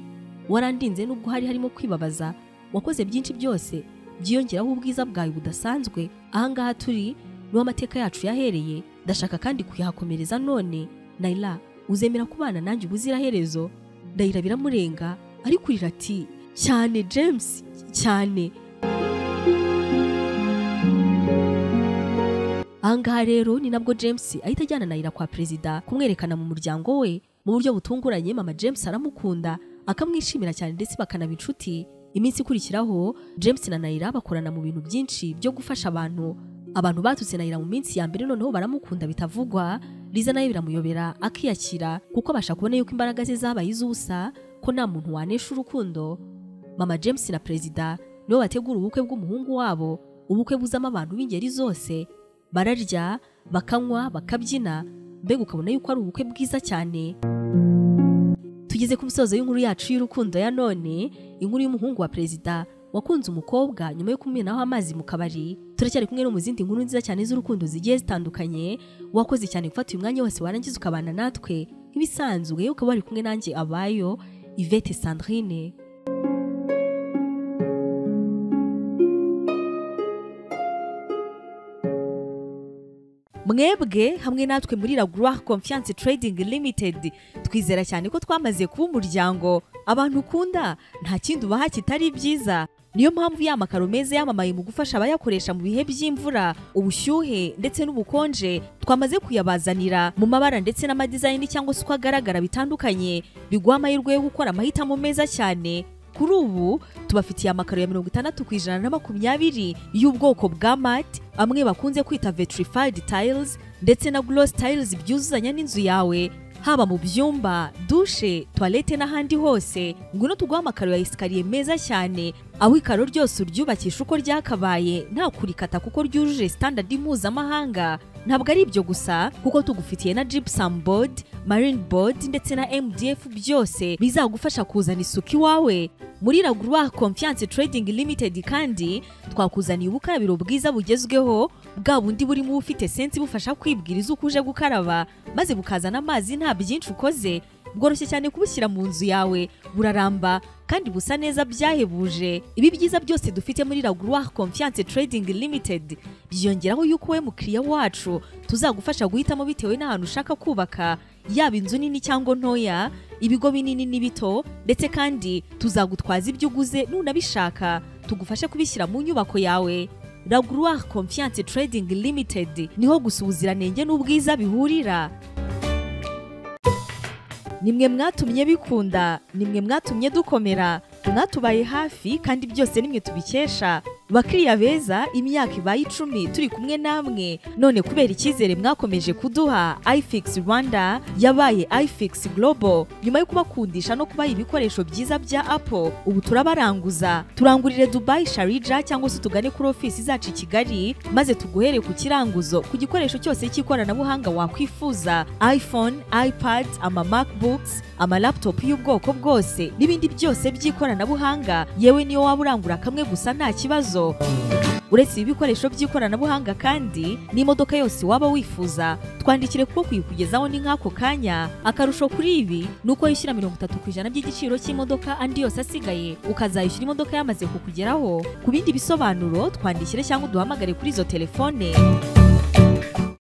Warandinze nubwo hari harimo kwibabaza, wakoze byinshi byose byiyongeraho ubwiza bwawe budasanzwe. Ahangaha turi niho amateka yacu yahereye, ndashaka kandi kuyahakomereza none. Naila, uzemera kubana nanjye ubuziraherezo? Naila biramurenga ariko urira ati cyane James, cyane. Ahangaha rero ni nabwo James ahita ajyana Naila kwa perezida kumwerekana mu muryango we. Mu buryo butunguranye mama James aramukunda akamwishimira cyane ndetse bakanaba inshuti. Iminsi ikurikiraho James na Naila bakorana mu bintu byinshi byo gufasha abantu. Abantu batutse Naila mu minsi ya mbere noneho baramukunda bitavugwa. Liza nawe biramuyobera akiyakira kuko abasha kubona yuko imbaraga ze zabaye iz'ubusa, ko nta muntu wanesha urukundo. Mama James na perezida nibo bategura ubukwe bw'umuhungu wabo, ubukwe buzamo abantu b'ingeri zose. Bararya, bakanywa, bakabyina, mbega ukabona yuko ari ubukwe bwiza cyane. Tugeze ku musozo w'inkuru yacu y'urukundo ya none, inkuru y'umuhungu wa perezida wakunze umukobwa nyuma yo kumenaho amazi mu kabari. Turacyari kumwe no mu zindi nkuru nziza cyane z'urukundo zigiye zitandukanye. Wakoze cyane gufata uyu mwanya wose warangiza ukabana natwe nk'ibisanzwe, ukaba wari kumwe nanjye abayo Yvette Sandrine. Mwebwe hamwe natwe muri La Gloire Confiance Trading Limited twizera cyane ko twamaze kuba umuryango. Abantu ukunda nta kindi ubaha kitari byiza. Niyo mpamvu ya makaro meza yamamaye mu gufasha abayakoresha mu bihe by'imvura, ubushyuhe ndetse n'ubukonje, twamaze kuyabazanira mu mabara ndetse n'amadizayini cyangwa se uko agaragara bitandukanye, biguha amahirwe yo gukora amahitamo meza cyane. Kuri ubu tubafitiye amakaro ya 60% na 20 y'ubwoko bwa mat, amwe bakunze kwita vitrified tiles ndetse na gloss tiles byuzuzanya n'inzu yawe, haba mu byumba, dushe, toilette n'ahandi hose. Ngwino tuguha amakaro ya escalier meza cyane, aho ikaro ryose uryubakisha uko ryakabaye nta kurikata kuko ryujuje standard mpuzamahanga. Ntabwo ari ibyo gusa kuko tugufitiye na gypsum board, marine board ndetse na MDF, byose bizagufasha kuzana isuku iwawe. Muri La Gloire Confiance Trading Limited kandi twakuzaniye ubukarabiro bwiza bugezweho, bwa bundi burimo ufite sensi bufasha kwibwiriza uko uje gukaraba, maze bukazana amazi nta byinshi ukoze. Bworoshye cyane kubushyira mu nzu yawe, buraramba kandi busa neza byahebuje. Ibi byiza byose dufite muri La Gloire Confiance Trading Limited byiyongeraho yuko we mukiriya wacu tuzagufasha guhitamo bitewe n'ahantu ushaka kubaka, yaba inzu nini cyangwa ntoya, ibigo binini n'ibito, ndetse kandi tuzagutwaza ibyo uguze nunabishaka tugufashe kubishyira mu nyubako yawe. La Gloire Confiance Trading Limited niho gusa ubuziranenge n'ubwiza bihurira. Nimwe mwatumye bikunda, nimwe mwatumye dukomera, mwatubaye hafi kandi byose nimwe tubikesha. Bakiriya beza, imyaka ibaye 10 turi kumwe namwe, none kubera icyizere mwakomeje kuduha, iFix Rwanda yabaye iFix Global. Nyuma yo kubakundisha no kubaha ibikoresho byiza bya Apple, ubu turabaranguza. Turangurire Dubai, Sharjah cyangwa se tugane kuri ofisi zacu i Kigali, maze tuguhere ku kiranguzo ku gikoresho cyose cy'ikoranabuhanga wakwifuza, iPhone, iPad, ama MacBooks, ama laptop y'ubwoko bwose n'ibindi byose by'ikoranabuhanga. Yewe niyo waba urangura kamwe gusa nta kibazo. Uretse ibi bikoresho by'ikoranabuhanga kandi n'imodoka yose waba wifuza, twandikire kuko kuyikugezaho ni nk'ako kanya. Akarusho kuri ibi ni uko wishyura 30% by'igiciro cy'imodoka, andi yose asigaye ukazayishyura imodoka yamaze kukugeraho. Ku bindi bisobanuro twandikire cyangwa uduhamagare kuri izo telefone.